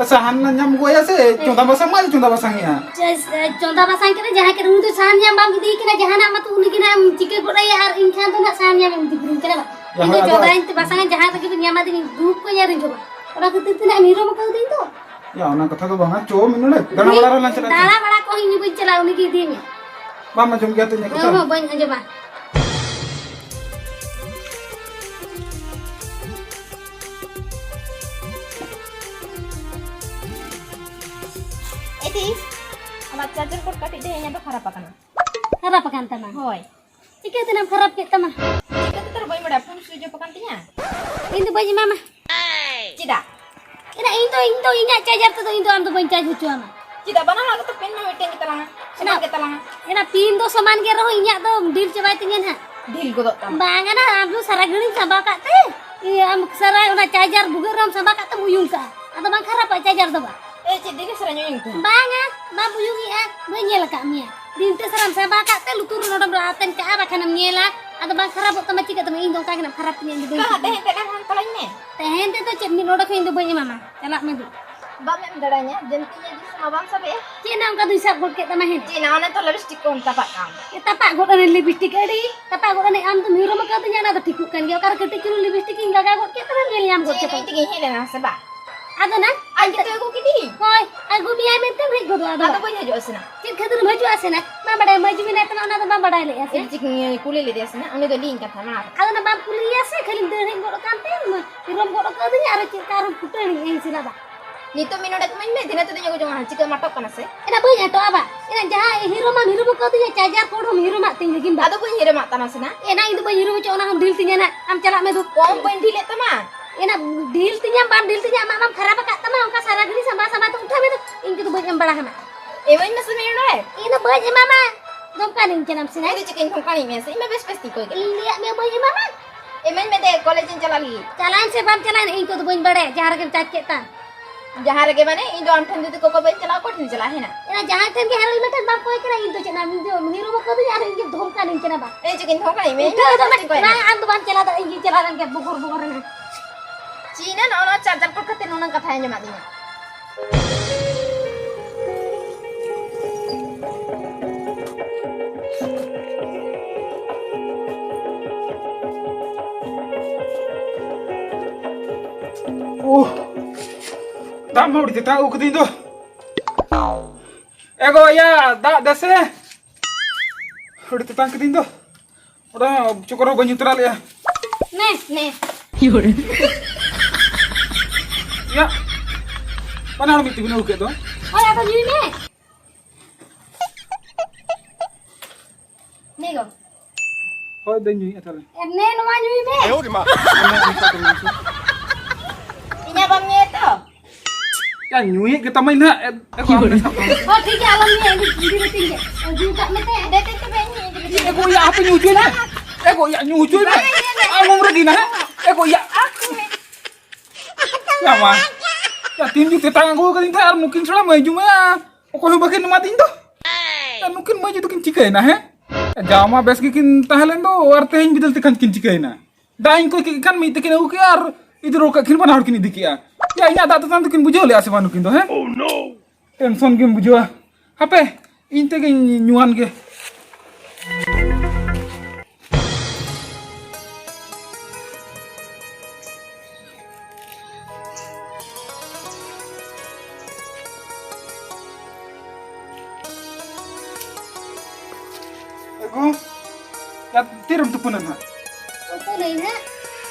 ᱥᱟᱦᱟᱱ ᱞᱟᱝ ᱧᱟᱢ ᱟᱹᱜᱩᱭᱟ ᱥᱮ ᱦᱮᱸ᱾ ᱪᱚᱸᱫᱟ ᱵᱟᱥᱟᱝ ᱢᱟ ᱪᱚᱸᱫᱟ ᱵᱟᱥᱟᱝ ᱮᱜᱼᱟ᱾ ᱪᱮ-, ᱪᱚᱸᱫᱟ ᱵᱟᱥᱟᱝ ᱠᱟᱛᱮ ᱡᱟᱦᱟᱸᱭ ᱠᱟᱱᱟ, ᱩᱱᱤ ᱫᱚ ᱥᱟᱦᱟᱱ ᱧᱟᱢ ᱵᱟᱢ ᱤᱫᱤᱭᱮ ᱠᱟᱱᱟ, ᱡᱟᱦᱟᱱᱟᱜ ᱢᱟᱛᱚ ᱩᱱᱤ ᱜᱮ ᱱᱟᱜ ᱮᱢ ᱪᱤᱠᱟᱹ ᱜᱚᱫ ᱟᱭᱟ, ᱟᱨ ᱤᱧ ᱠᱷᱟᱱ ᱫᱚ ᱱᱟᱜ ᱥᱟᱦᱟᱱ ᱧᱟᱢ ᱮᱢ ᱤᱫᱤ ᱠᱟᱹᱧ ᱠᱟᱱᱟ ᱵᱟᱝ? ᱤᱧ ᱫᱚ ᱡᱟᱦᱟᱸ ᱟᱫᱚ ᱪᱚᱸᱫᱟᱭᱟᱹᱧ ᱛᱮ ᱵᱟᱥᱟᱝᱟ, ᱡᱟᱦᱟᱸ ᱨᱮᱜᱮ ᱵᱤᱱ ᱧᱟᱢᱟ ᱫᱤᱱ ᱫᱩᱲᱩᱵ ᱠᱚᱧ ᱟᱨ ᱤᱧ ᱡᱚᱢᱟ᱾ ᱚᱱᱟ ᱠᱷᱟᱹᱛᱤᱨ ᱛᱮ ᱱᱟᱜ ᱮᱢ ᱦᱤᱨᱳᱢ ᱟᱠᱟᱫᱤᱧ ᱫᱚ᱾ ᱭᱟ, ᱚᱱᱟ ᱠᱟᱛᱷᱟ ᱫᱚ ᱵᱟᱝᱟ, ᱪᱚ ᱢᱤᱫ ᱱᱚᱰᱮ ᱫᱟᱬᱟ ᱵᱟᱲᱟ ᱞᱟᱝ ᱪᱟᱞᱟᱜᱼᱟ᱾ ᱫᱟᱬᱟ ᱵᱟᱲᱟ ᱠᱚ ᱤᱧ ᱵᱟᱹᱧ ᱪᱟᱞᱟᱜᱼᱟ, ᱩᱱᱤ ᱜᱮ ᱤᱫᱤᱭᱮ ᱢᱮ᱾ ᱵᱟᱢ ᱟᱸᱡᱚᱢ ᱜᱮᱭᱟ ᱛᱚ ᱤᱧᱟᱹᱜ ᱠᱟᱛᱷᱟ? ᱦᱚᱸ, ᱦᱚᱸ, ᱵᱟᱹᱧ ᱟᱸᱡᱚᱢᱟ᱾ ᱮ ᱛᱤᱥ, ᱟᱢᱟᱜ charger cord ᱠᱟᱹᱴᱤᱡ ᱛᱮ ᱤᱧᱟᱹᱜ ᱫᱚ ᱠᱷᱟᱨᱟᱯ ᱟᱠᱟᱱᱟ᱾ ᱠᱷᱟᱨᱟᱯ ᱟᱠᱟᱱ ᱛᱟᱢᱟ? ᱦᱳᱭ᱾ ᱪᱤᱠᱟᱹ ᱛᱮᱱᱟᱢ ᱠᱷᱟᱨᱟᱯ ᱠᱮᱫ ᱛᱟᱢᱟ? ᱪᱤᱠᱟᱹ ᱛᱮ ᱛᱟᱨ ᱵᱟᱹᱧ ᱵᱟᱲᱟᱭᱟ, phone switch off ᱟᱠᱟᱱ ᱛᱤᱧᱟ᱾ ᱤᱧ ᱫᱚ ᱵᱟᱹᱧ ᱮᱢᱟᱢᱟ᱾ ᱪᱮᱫᱟᱜ? ᱮᱱᱟ ᱤᱧ ᱫᱚ, ᱤᱧ ᱫᱚ ᱤᱧᱟᱹᱜ charger ᱛᱮᱫᱚ ᱤᱧ ᱫᱚ ᱟᱢ ᱫᱚ ᱵᱟᱹᱧ charge ᱦᱚᱪᱚ ᱟᱢᱟ᱾ ᱪᱮᱫᱟᱜ? ᱵᱟᱱᱟ ᱦᱚᱲᱟᱜ ᱜᱮᱛᱚ pin ᱢᱟ ᱢᱤᱫᱴᱮᱱ ᱜᱮ ᱛᱟᱞᱟᱝᱟ, ᱥᱚᱢᱟᱱ ᱮᱱᱟ, ᱜᱮ ᱛᱟᱞᱟᱝᱟ᱾ ᱮᱱᱟ pin ᱫᱚ ᱥᱚᱢᱟᱱ ᱜᱮ ᱨᱮᱦᱚᱸ ᱤᱧᱟᱹᱜ ᱫᱚ ᱰᱷᱤᱞ ᱪᱟᱵᱟᱭ ᱛᱤᱧᱟᱹ ᱱᱟᱦᱟᱜ᱾ ᱰᱷᱤᱞ ᱜᱚᱫᱚᱜ ᱛᱟᱢᱟ᱾ ᱵᱟᱝᱟ ᱱᱟ, ᱟᱢ ᱫᱚ ᱥᱟᱨᱟ ᱜᱷᱟᱹᱲᱤᱡ ᱥᱟᱵᱟ ᱠᱟᱜ ᱛᱮ, ᱤᱭᱟᱹ, ᱟᱢ ᱥᱟᱨᱟ ᱚᱱᱟ charger ᱵᱷᱩᱜᱟᱹᱜ ᱨᱮᱢ ᱥᱟᱵᱟ ᱠᱟᱜ ᱛᱮᱢ ᱩᱭᱩᱝ ᱠᱟᱜᱼᱟ᱾ ᱟᱫᱚ ᱵᱟᱝ ᱠᱷᱟᱨᱟᱯᱟ charger ᱫᱚ ᱵᱟᱝ᱾ ᱮ, ᱪᱮᱫ ᱫᱤᱱ ᱥᱟᱨᱟ ᱩᱭᱩᱝ ᱛᱟᱦᱮᱸ? ᱵᱟᱝᱟ, ᱵᱟᱢ ᱩᱭᱩᱝᱮᱜᱼᱟ, ᱵᱟᱹᱧ ᱧᱮᱞ ᱟᱠᱟᱫ ᱢᱮᱭᱟ᱾ ᱫᱤᱱ ᱛᱮ ᱥᱟᱨᱟᱢ ᱥᱟᱵᱟ ᱠᱟᱜ ᱛᱮ ᱞᱩᱛᱩᱨ ᱨᱮ ᱱᱚᱰᱮᱢ ᱟᱛᱮᱱ ᱠᱟᱜᱼᱟ, ᱵᱟᱠᱷᱟᱱᱮᱢ ᱧᱮᱞᱟ᱾ ᱟᱫᱚ ᱵᱟᱝ ᱠᱷᱟᱨᱟᱯᱚᱜ ᱛᱟᱢᱟ, ᱪᱤᱠᱟᱹᱜ ᱛᱟᱢᱟ? ᱤᱧ ᱫᱚ ᱚᱱᱠᱟ ᱜᱮ ᱱᱟᱜ ᱠᱷᱟᱨᱟᱯ ᱛᱤᱧᱟᱹ, ᱤᱧ ᱫᱚ ᱵᱟᱹᱧ ᱵᱟᱝᱟ, ᱠᱩᱞᱤ᱾ ᱛᱟᱦᱮᱸ ᱛᱮ ᱱᱟᱜ ᱦᱟᱱ ᱛᱟᱞᱟᱧ ᱢᱮ᱾ ᱛᱟᱦᱮᱸ ᱛᱮᱫᱚ ᱪᱮᱫ, ᱢᱤᱫ ᱱᱚᱰᱮ ᱠᱷᱚᱱ ᱤᱧ ᱫᱚ ᱵᱟᱹᱧ ᱮᱢᱟᱢᱟ, ᱪᱟᱞᱟᱜ ᱢᱮ ᱫᱩ᱾ ᱵᱟᱢ ᱮᱢ ᱫᱟᱲᱮᱭᱟᱹᱧᱟ, ᱡᱟᱹᱱᱛᱤ ᱤᱧᱟᱹᱜ ᱡᱤᱱᱤᱥ ᱢᱟ ᱵᱟᱢ ᱥᱟᱵᱮᱜᱼᱟ᱾ ᱪᱮᱫ ᱱᱟ ᱚᱱᱠᱟ ᱫᱩᱧ ᱥᱟᱵ ᱜᱚᱫ ᱠᱮᱫ ᱛᱟᱢᱟ ᱦᱮᱸ? ᱪᱮᱫ ᱱᱟ, ᱚᱱᱮ ᱛᱚ lipstick ᱠᱚᱢ ᱛᱟᱯᱟᱜ ᱠᱟᱱ᱾ ᱮ, ᱛᱟᱯᱟᱜ ᱜᱚᱫ ᱟᱹᱱᱤᱡ lipstick ᱟᱹᱰᱤ, ᱛᱟᱯᱟᱜ ᱜᱚᱫ ᱟᱹᱱᱤᱡ ᱟᱢ ᱫᱚᱢ ᱦᱤᱨᱳᱢ ᱟᱠᱟᱫᱤᱧᱟ, ᱚᱱᱟ ᱫᱚ ᱴᱷᱤᱠᱚᱜ ᱠᱟᱱ ᱜᱮᱭᱟ᱾ ᱚᱠᱟᱨᱮ ᱠᱟᱹᱴᱤᱡ ᱪᱩᱞᱩᱝ lipstick ᱤᱧ ᱞᱟᱜᱟᱣ ᱜᱚᱫ ᱠᱮᱫ ᱛᱟᱢᱟ, ᱧᱮᱞ ᱧᱟᱢ ᱜᱚᱫ ᱪᱮᱫ ᱠᱮᱫ ᱤᱧ ᱛᱟᱢᱟ᱾ ᱛᱮᱜᱮᱧ ᱦᱮᱡ ᱞᱮᱱᱟ ᱥᱮ ᱵᱟ? ᱟᱫᱚ ᱱᱟ, ᱟᱡ ᱟᱢ ᱜᱮᱛᱚ ᱛᱮ-, ᱟᱹᱜᱩ ᱠᱮᱫᱤᱧ᱾ ᱦᱳᱭ, ᱟᱹᱜᱩ ᱢᱮᱭᱟᱭ ᱢᱮᱱᱛᱮᱢ ᱦᱮᱡ ᱜᱚᱫᱚᱜᱼᱟ, ᱟᱫᱚ ᱟᱫᱚ ᱵᱟᱝ᱾ ᱵᱟᱹᱧ ᱦᱤᱡᱩᱜᱼᱟ ᱥᱮ ᱱᱟ᱾ ᱪᱮᱫ ᱠᱷᱟᱹᱛᱤᱨ ᱮᱢ ᱦᱤᱡᱩᱜᱼᱟ ᱥᱮ ᱱᱟ? ᱵᱟᱢ ᱵᱟᱰᱟᱭᱟ, ᱢᱟᱹᱡᱷᱤ ᱢᱮᱱᱟᱭ ᱛᱟᱢᱟ, ᱚᱱᱟ ᱫᱚ ᱵᱟᱢ ᱵᱟᱰᱟᱭ ᱞᱮᱜᱼᱟ ᱥᱮ? ᱤᱧ ᱪᱤᱠᱟᱹᱧ ᱠᱩᱞᱤ ᱞᱮᱫᱮᱭᱟ ᱥᱮ ᱱᱟ, ᱩᱱᱤ ᱫᱚ ᱞᱟᱹᱭᱟᱹᱧ ᱠᱟᱱ ᱛᱟᱦᱮᱸ, ᱢᱟ᱾ ᱟᱫᱚ ᱱᱟ ᱵᱟᱢ ᱠᱩᱞᱤᱭᱮᱭᱟ ᱥᱮ, ᱠᱷᱟᱹᱞᱤᱢ ᱫᱟᱹᱲ ᱦᱮᱡ ᱜᱚᱫ ᱟᱠᱟᱱ ᱛᱮ, ᱦᱤᱨᱳᱢ ᱜᱚᱫ ᱟᱠᱟᱫᱤᱧᱟ, ᱟᱨᱚ ᱪᱮᱫ ᱞᱮᱠᱟ ᱟᱨᱚᱢ ᱯᱷᱩᱴᱟᱹᱣ ᱮᱱᱤᱡ ᱤᱧ ᱥᱮ ᱱᱟ ᱵᱟ? ᱱᱤᱛᱚᱜ ᱢᱤᱫ ᱱᱚᱰᱮᱠ ᱤᱢᱟᱹᱧ ᱢᱮ, ᱫᱷᱤᱱᱟᱹ ᱛᱮᱫᱚᱧ ᱟᱹᱜᱩ ᱡᱚᱝᱟ, ᱪᱤᱠᱟᱹ ᱢᱟᱴᱚᱜ ᱠᱟᱱᱟ ᱥᱮ? ᱮᱱᱟ ᱵᱟᱹᱧ ᱟᱴᱚᱜᱼᱟ ᱵᱟ᱾ ᱮᱱᱟ ᱡᱟᱦᱟᱸ ᱦᱤᱨᱳᱢᱟᱢ ᱦᱤᱨᱳᱢ ᱟᱠᱟᱫᱤᱧᱟ, charger cord ᱦᱚᱸᱢ ᱦᱤᱨᱳᱢᱟᱜ ᱛᱤᱧ ᱞᱟᱹᱜᱤᱫ ᱵᱟ᱾ ᱟᱫᱚ ᱵᱟᱹᱧ ᱦᱤᱨᱳᱢᱟᱜ ᱛᱟᱢᱟ ᱥᱮ ᱱᱟ᱾ ᱮᱱᱟ ᱤᱧ ᱫᱚ ᱵᱟᱹᱧ ᱦᱤᱨᱳᱢ ᱦᱚᱪᱚᱜᱼᱟ, ᱚᱱᱟ ᱦᱚᱸᱢ ᱰᱷᱤᱞ ᱛᱤᱧᱟ ᱱᱟ᱾ ᱟᱢ ᱪᱟᱞᱟᱜ ᱢᱮ ᱫᱩ᱾ ᱠᱚᱢ ᱵᱟᱹᱧ ᱰᱷᱤᱞᱮᱫ ᱛᱟᱢᱟ᱾ ᱮᱱᱟ ᱰᱷᱤᱞ ᱛᱤᱧᱟᱢ ᱵᱟᱢ ᱰᱷᱤᱞ ᱛᱤᱧᱟ, ᱟᱢᱟᱜ ᱢᱟᱢ ᱠᱷᱟᱨᱟᱯ ᱟᱠᱟᱫ ᱛᱟᱢᱟ, ᱚᱱᱠᱟ ᱥᱟᱨᱟ ᱜᱷᱟᱹᱲᱤ ᱥᱟᱢᱵᱟ ᱥᱟᱢᱵᱟ ᱛᱮ ᱩᱴᱷᱟᱹᱣ ᱢᱮ ᱫᱩ᱾ ᱤᱧ ᱠᱚᱫᱚ ᱵᱟᱹᱧ ᱮᱢ ᱵᱟᱲᱟ ᱦᱟᱢᱟ᱾ ᱤᱢᱟᱹᱧ ᱢᱮᱥᱮ ᱢᱤᱫ ᱰᱚᱸᱰᱮᱠ᱾ ᱤᱧ ᱫᱚ ᱵᱟᱹᱧ ᱮᱢᱟᱢᱟ᱾ ᱫᱷᱚᱢᱠᱟᱣ ᱤᱧ ᱠᱟᱱᱟᱢ ᱥᱮ ᱱᱟ? ᱤᱧ ᱫᱚ ᱪᱤᱠᱟᱹᱧ ᱫᱷᱚᱢᱠᱟᱣ ᱢᱮᱭᱟ ᱥᱮ? ᱤᱧ ᱢᱟ ᱵᱮᱥ ᱵᱮᱥ ᱛᱤᱧ ᱠᱚᱭ ᱠᱟᱱᱟ᱾ ᱤᱧ ᱞᱟᱹᱭᱟᱫ ᱢᱮᱭᱟ ᱵᱟᱹᱧ ᱮᱢᱟᱢᱟ᱾ ᱤᱢᱟᱹᱧ ᱢᱮ ᱫᱮ, ᱠᱚᱞᱮᱡᱽ ᱤᱧ ᱪᱟᱞᱟᱜ ᱞᱟᱹᱜᱤᱫ᱾ ᱪᱟᱞᱟᱜ ᱟᱹᱧ ᱥᱮ ᱵᱟᱢ ᱪᱟᱞᱟᱜᱼᱟ, ᱤᱧ ᱠᱚᱫᱚ ᱵᱟᱹᱧ ᱵᱟᱲᱟᱭᱟ, ᱡᱟᱦᱟᱸ ᱨᱮᱜᱮᱢ ᱪᱟᱡ ᱠᱮᱫ ᱛᱟᱢ᱾ ᱡᱟᱦᱟᱸ ᱨᱮᱜᱮ ᱢᱟᱱᱮ, ᱤᱧ ᱫᱚ ᱟᱢ ᱴᱷᱮᱱ ᱡᱩᱫᱤ ᱠᱚᱠᱚ ᱵᱟᱹᱧ ᱪᱟᱞᱟᱜᱼᱟ, ᱚᱠᱚᱭ ᱴᱷᱮᱱ ᱪᱟᱞᱟᱜᱼᱟ ᱦᱮᱱᱟ? ᱮᱱᱟ ᱡᱟᱦᱟᱸᱭ ᱴᱷᱮᱱ ᱜᱮ ᱦᱮᱨᱮᱞ ᱢᱮᱴᱮᱞ ᱵᱟᱢ ᱠᱚᱭ ᱠᱟᱱᱟ, ᱤᱧ ᱫᱚ ᱪᱮᱫ ᱱᱟ, ᱤᱧ ᱫᱚ ᱦᱤᱨᱳ ᱵᱟᱠᱚ ᱫᱩᱧᱟ ᱟᱨ ᱤᱧ ᱫᱚ ᱫᱷᱚᱢᱠᱟᱣ ᱤᱧ ᱠᱟᱱᱟ ᱵᱟ᱾ ᱮᱭ ᱪᱤᱠᱟᱹᱧ ᱫᱷᱚᱢᱠᱟᱣ ᱢᱮᱭᱟ? ᱩᱴᱷᱟᱹᱣ ᱫᱚ ᱤᱧ ᱫᱚ ᱵᱟᱹᱧ ᱠᱚᱭ ᱵᱟᱝ, ᱟᱢ ᱫᱚ ᱵᱟᱢ ᱪᱟᱞᱟᱣ ᱫᱟᱲᱮᱭᱟᱜᱼᱟ, ᱤᱧ ᱜᱤᱧ ᱪᱟᱞᱟᱣ ᱞᱮᱱ ᱜᱮ ᱵᱚᱜᱚᱨ ᱵᱚᱜᱚᱨ ᱮᱱᱟ᱾ ᱪᱤᱱᱟ ᱱᱚᱜᱼᱚ ᱱᱚᱣᱟ charger cord ᱠᱷᱟᱹᱛᱤᱨ ᱱᱩᱱᱟᱹᱝ ᱠᱟᱛᱷᱟᱭ ᱟᱸᱡᱚᱢᱟᱫᱤᱧᱟ᱾ ᱩᱦ, ᱫᱟᱜ ᱢᱟ ᱟᱹᱰᱤ ᱛᱮᱛᱟᱝ ᱟᱹᱜᱩ ᱠᱟᱹᱫᱤᱧ ᱫᱚ᱾ ᱮ ᱜᱚ, ᱭᱟ, ᱫᱟᱜ ᱫᱮᱥᱮ᱾ ᱟᱹᱰᱤ ᱛᱮᱛᱟᱝ ᱠᱟᱹᱫᱤᱧ ᱫᱚ᱾ ᱚᱸᱰᱮ ᱦᱚᱸ ᱪᱚᱠᱚᱨ ᱦᱚᱸ ᱵᱟᱹᱧ ᱧᱩ ᱛᱚᱨᱟ ᱞᱮᱜᱼᱟ᱾ ᱱᱮ, ᱱᱮ᱾ ᱭᱟ, ᱵᱟᱱᱟ ᱦᱚᱲ ᱢᱤᱫ ᱛᱮᱵᱤᱱ ᱟᱹᱜᱩ ᱠᱮᱫ ᱫᱚ᱾ ᱦᱳᱭ, ᱟᱫᱚ ᱧᱩᱭ ᱢᱮ᱾ ᱱᱮ ᱜᱚ᱾ ᱦᱳᱭ, ᱫᱟᱹᱧ ᱧᱩᱭᱮᱫᱼᱟ ᱛᱟᱦᱞᱮ᱾ ᱮ, ᱱᱮ, ᱱᱚᱣᱟ ᱧᱩᱭ ᱢᱮ᱾ ᱚᱱᱮ ᱚᱱᱠᱟ ᱠᱚ ᱢᱮᱱ ᱠᱮᱫ᱾ ᱤᱧᱟᱹᱜ ᱵᱟᱢ ᱧᱩᱭᱟ ᱛᱚ? ᱭᱟ, ᱧᱩᱭᱮᱫ ᱜᱮ ᱛᱟᱢᱟᱹᱧ ᱱᱟᱦᱟᱜ᱾ ᱮ, ᱮ, ᱜᱚ, ᱟᱢ ᱫᱚ ᱥᱟᱵ ᱠᱟᱜ ᱢᱮ᱾ ᱦᱳᱭ, ᱴᱷᱤᱠ ᱜᱮᱭᱟ, ᱟᱞᱚᱢ ᱧᱩᱭᱟ, ᱤᱧ ᱫᱚ ᱡᱩᱫᱤ ᱢᱤᱛᱟᱹᱧ ᱜᱮ᱾ ᱚ, ᱧᱩ ᱠᱟᱜ ᱢᱮ ᱛᱮ᱾ ᱫᱮ, ᱫᱮ, ᱫᱮ, ᱵᱟᱹᱧ ᱧᱩᱭᱟ, ᱤᱧ ᱫᱚ᱾ ᱮ ᱜᱚ, ᱭᱟ, ᱦᱟᱯᱮ ᱧᱩ ᱦᱚᱪᱚᱭ ᱢᱮ᱾ ᱮ ᱜᱚ, ᱭᱟ, ᱧᱩ ᱦᱚᱪᱚᱭ ᱢᱮ᱾ ᱵᱟᱝ, ᱧᱩᱭ ᱢᱮ᱾ ᱟᱢ ᱩᱢ ᱨᱮᱜᱮ ᱱᱟᱦᱟᱜ᱾ ᱮ ᱜᱚ, ᱭᱟ᱾ ᱟᱠᱚ ᱢᱮ᱾ ᱭᱟ, ᱢᱟ᱾ ᱭᱟ, ᱛᱤᱱ ᱡᱩᱜ ᱛᱮᱛᱟᱝ ᱟᱹᱜᱩ ᱠᱟᱹᱫᱤᱧ ᱛᱟᱦᱮᱸ ᱟᱨ ᱱᱩᱠᱤᱱ ᱪᱷᱟᱲᱟ ᱢᱟᱹᱭ ᱡᱩᱢᱟᱹᱭᱟ᱾ ᱚᱠᱚᱭ ᱦᱚᱸ ᱵᱟᱹᱠᱤᱱ ᱮᱢᱟᱫᱤᱧ ᱫᱚ᱾ ᱟᱨ ᱱᱩᱠᱤᱱ ᱢᱟᱹᱭ ᱡᱩᱫᱤ ᱠᱤᱱ ᱪᱤᱠᱟᱹᱭᱮᱱᱟ, ᱦᱮᱸ? ᱡᱟᱣ ᱢᱟ ᱵᱮᱥ ᱜᱮᱠᱤᱱ ᱛᱟᱦᱮᱸ ᱞᱮᱱ ᱫᱚ, ᱟᱨ ᱛᱮᱦᱮᱧ ᱵᱤᱫᱟᱹᱞ ᱛᱮᱠᱷᱟᱱ ᱠᱤᱱ ᱪᱤᱠᱟᱹᱭᱮᱱᱟ? ᱫᱟᱜ ᱤᱧ ᱠᱚᱭ ᱠᱮᱫ ᱠᱷᱟᱱ ᱢᱤᱫ ᱛᱮᱠᱤᱱ ᱟᱹᱜᱩ ᱠᱮᱜᱼᱟ ᱟᱨ ᱤᱫᱤ ᱨᱩᱣᱟᱹᱲ ᱠᱟᱜ ᱠᱤᱱ ᱵᱟᱱᱟ ᱦᱚᱲ ᱠᱤᱱ ᱤᱫᱤ ᱠᱮᱜᱼᱟ᱾ ᱭᱟ, ᱤᱧᱟᱹᱜ ᱫᱟᱜ ᱛᱮᱛᱟᱝ ᱫᱚᱠᱤᱱ ᱵᱩᱡᱷᱟᱹᱣ ᱞᱮᱜᱼᱟ ᱥᱮ ᱵᱟᱝ ᱱᱩᱠᱤᱱ ᱫᱚ, ᱦᱮᱸ? ᱴᱮᱱᱥᱚᱱ ᱜᱮᱢ ᱵᱩᱡᱷᱟᱹᱣᱟ᱾ ᱦᱟᱯᱮ, ᱤᱧ ᱛᱮᱜᱮᱧ ᱧᱩᱣᱟᱱ ᱜᱮ᱾ ᱮ ᱜᱚ, ᱭᱟ, ᱛᱤᱨᱮᱢ ᱛᱩᱯᱩᱱᱟ ᱱᱟᱦᱟᱜ? ᱛᱩᱯᱩᱱᱟᱹᱧ ᱱᱟᱦᱟᱜ᱾